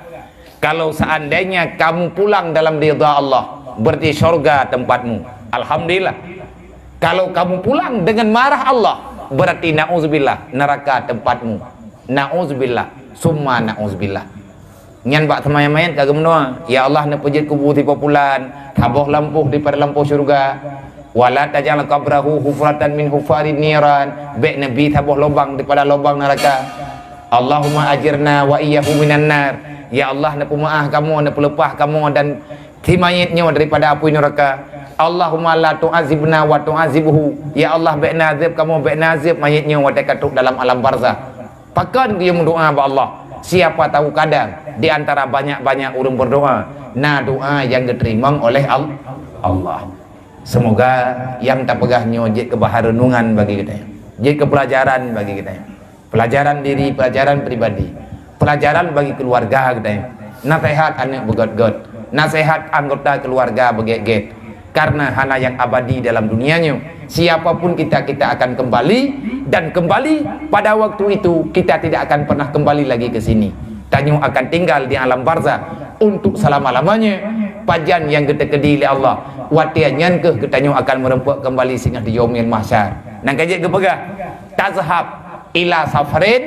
"Kalau seandainya kamu pulang dalam ridha Allah, berarti syurga tempatmu." Alhamdulillah. Kalau kamu pulang dengan marah Allah, berarti na'udzubillah, neraka tempatmu. Na'udzubillah, summa na'udzubillah. Nyan bak seumayang manyét ka geumeudoá, "Ya Allah, neupeujeuet kubu si po pulan saboh lampôh dipada lampôh syeuruga. Wala taj'al qabrahu hufratan min hufarin niran." Bék neubi saboh lobang dipada lobang neuraka. "Allahumma ajirna wa iyyahu minan nar." Ya Allah, neupeumeuáh kamoe, neupeuleupah kamoe dan si manyét nyoe daripada apui neuraka. "Allahumma la tu'azibna wa tu'azibhu." Ya Allah, bék neuazeb kamoe, bék neuazeb manyét nyoe watée ka trok dalam alam barzakh. Pakon geuyue meudoá bak Allah? Siapa tahu kadang di antara banyak-banyak ureuëng berdoa, na doa nyang geuteurimong oleh Al-, Allah. Semoga nyang tapeugah nyoe jeuet keu bahan renungan bagi geutanyoe, jeuet keu peulajaran bagi geutanyoe. Peulajaran diri, peulajaran pribadi, peulajaran bagi keuluwarga geutanyoe. Naseuhat aneuk beugét-gét, naseuhat anggota keuluwarga beugét-gét. Karena hana nyang abadi dalam dunia nyoe. Siapa pun kita, kita akan kembali, dan kembali pada waktu itu kita tidak akan pernah kembali lagi ke sini. Tanyoe akan tinggal di alam barzakh untuk selama-lamanya. Pajan nyang geuteukeudi lé Allah, watée nyan kheueh geutanyoe akan meureumpok kembali singoh di Yaumil Mahsyar. Nyang ka jeuet geupeugah, "Tazhab ila safarin,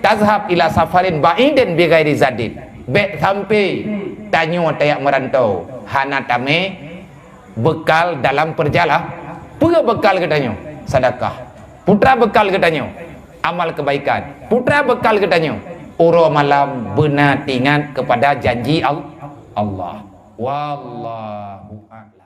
tazhab ila safarin ba'idin bighairi zadin." Bék sampai tanyoe tajak meurantau hana tamé bekal dalam peujalan. Peue bekal geutanyoe? Sedekah. Putra bekal geutanyoe, amal kebaikan. Putra bekal geutanyoe, uroe malam beuna teuingat kepada janji Al-, Allah. Wallahu a'lam.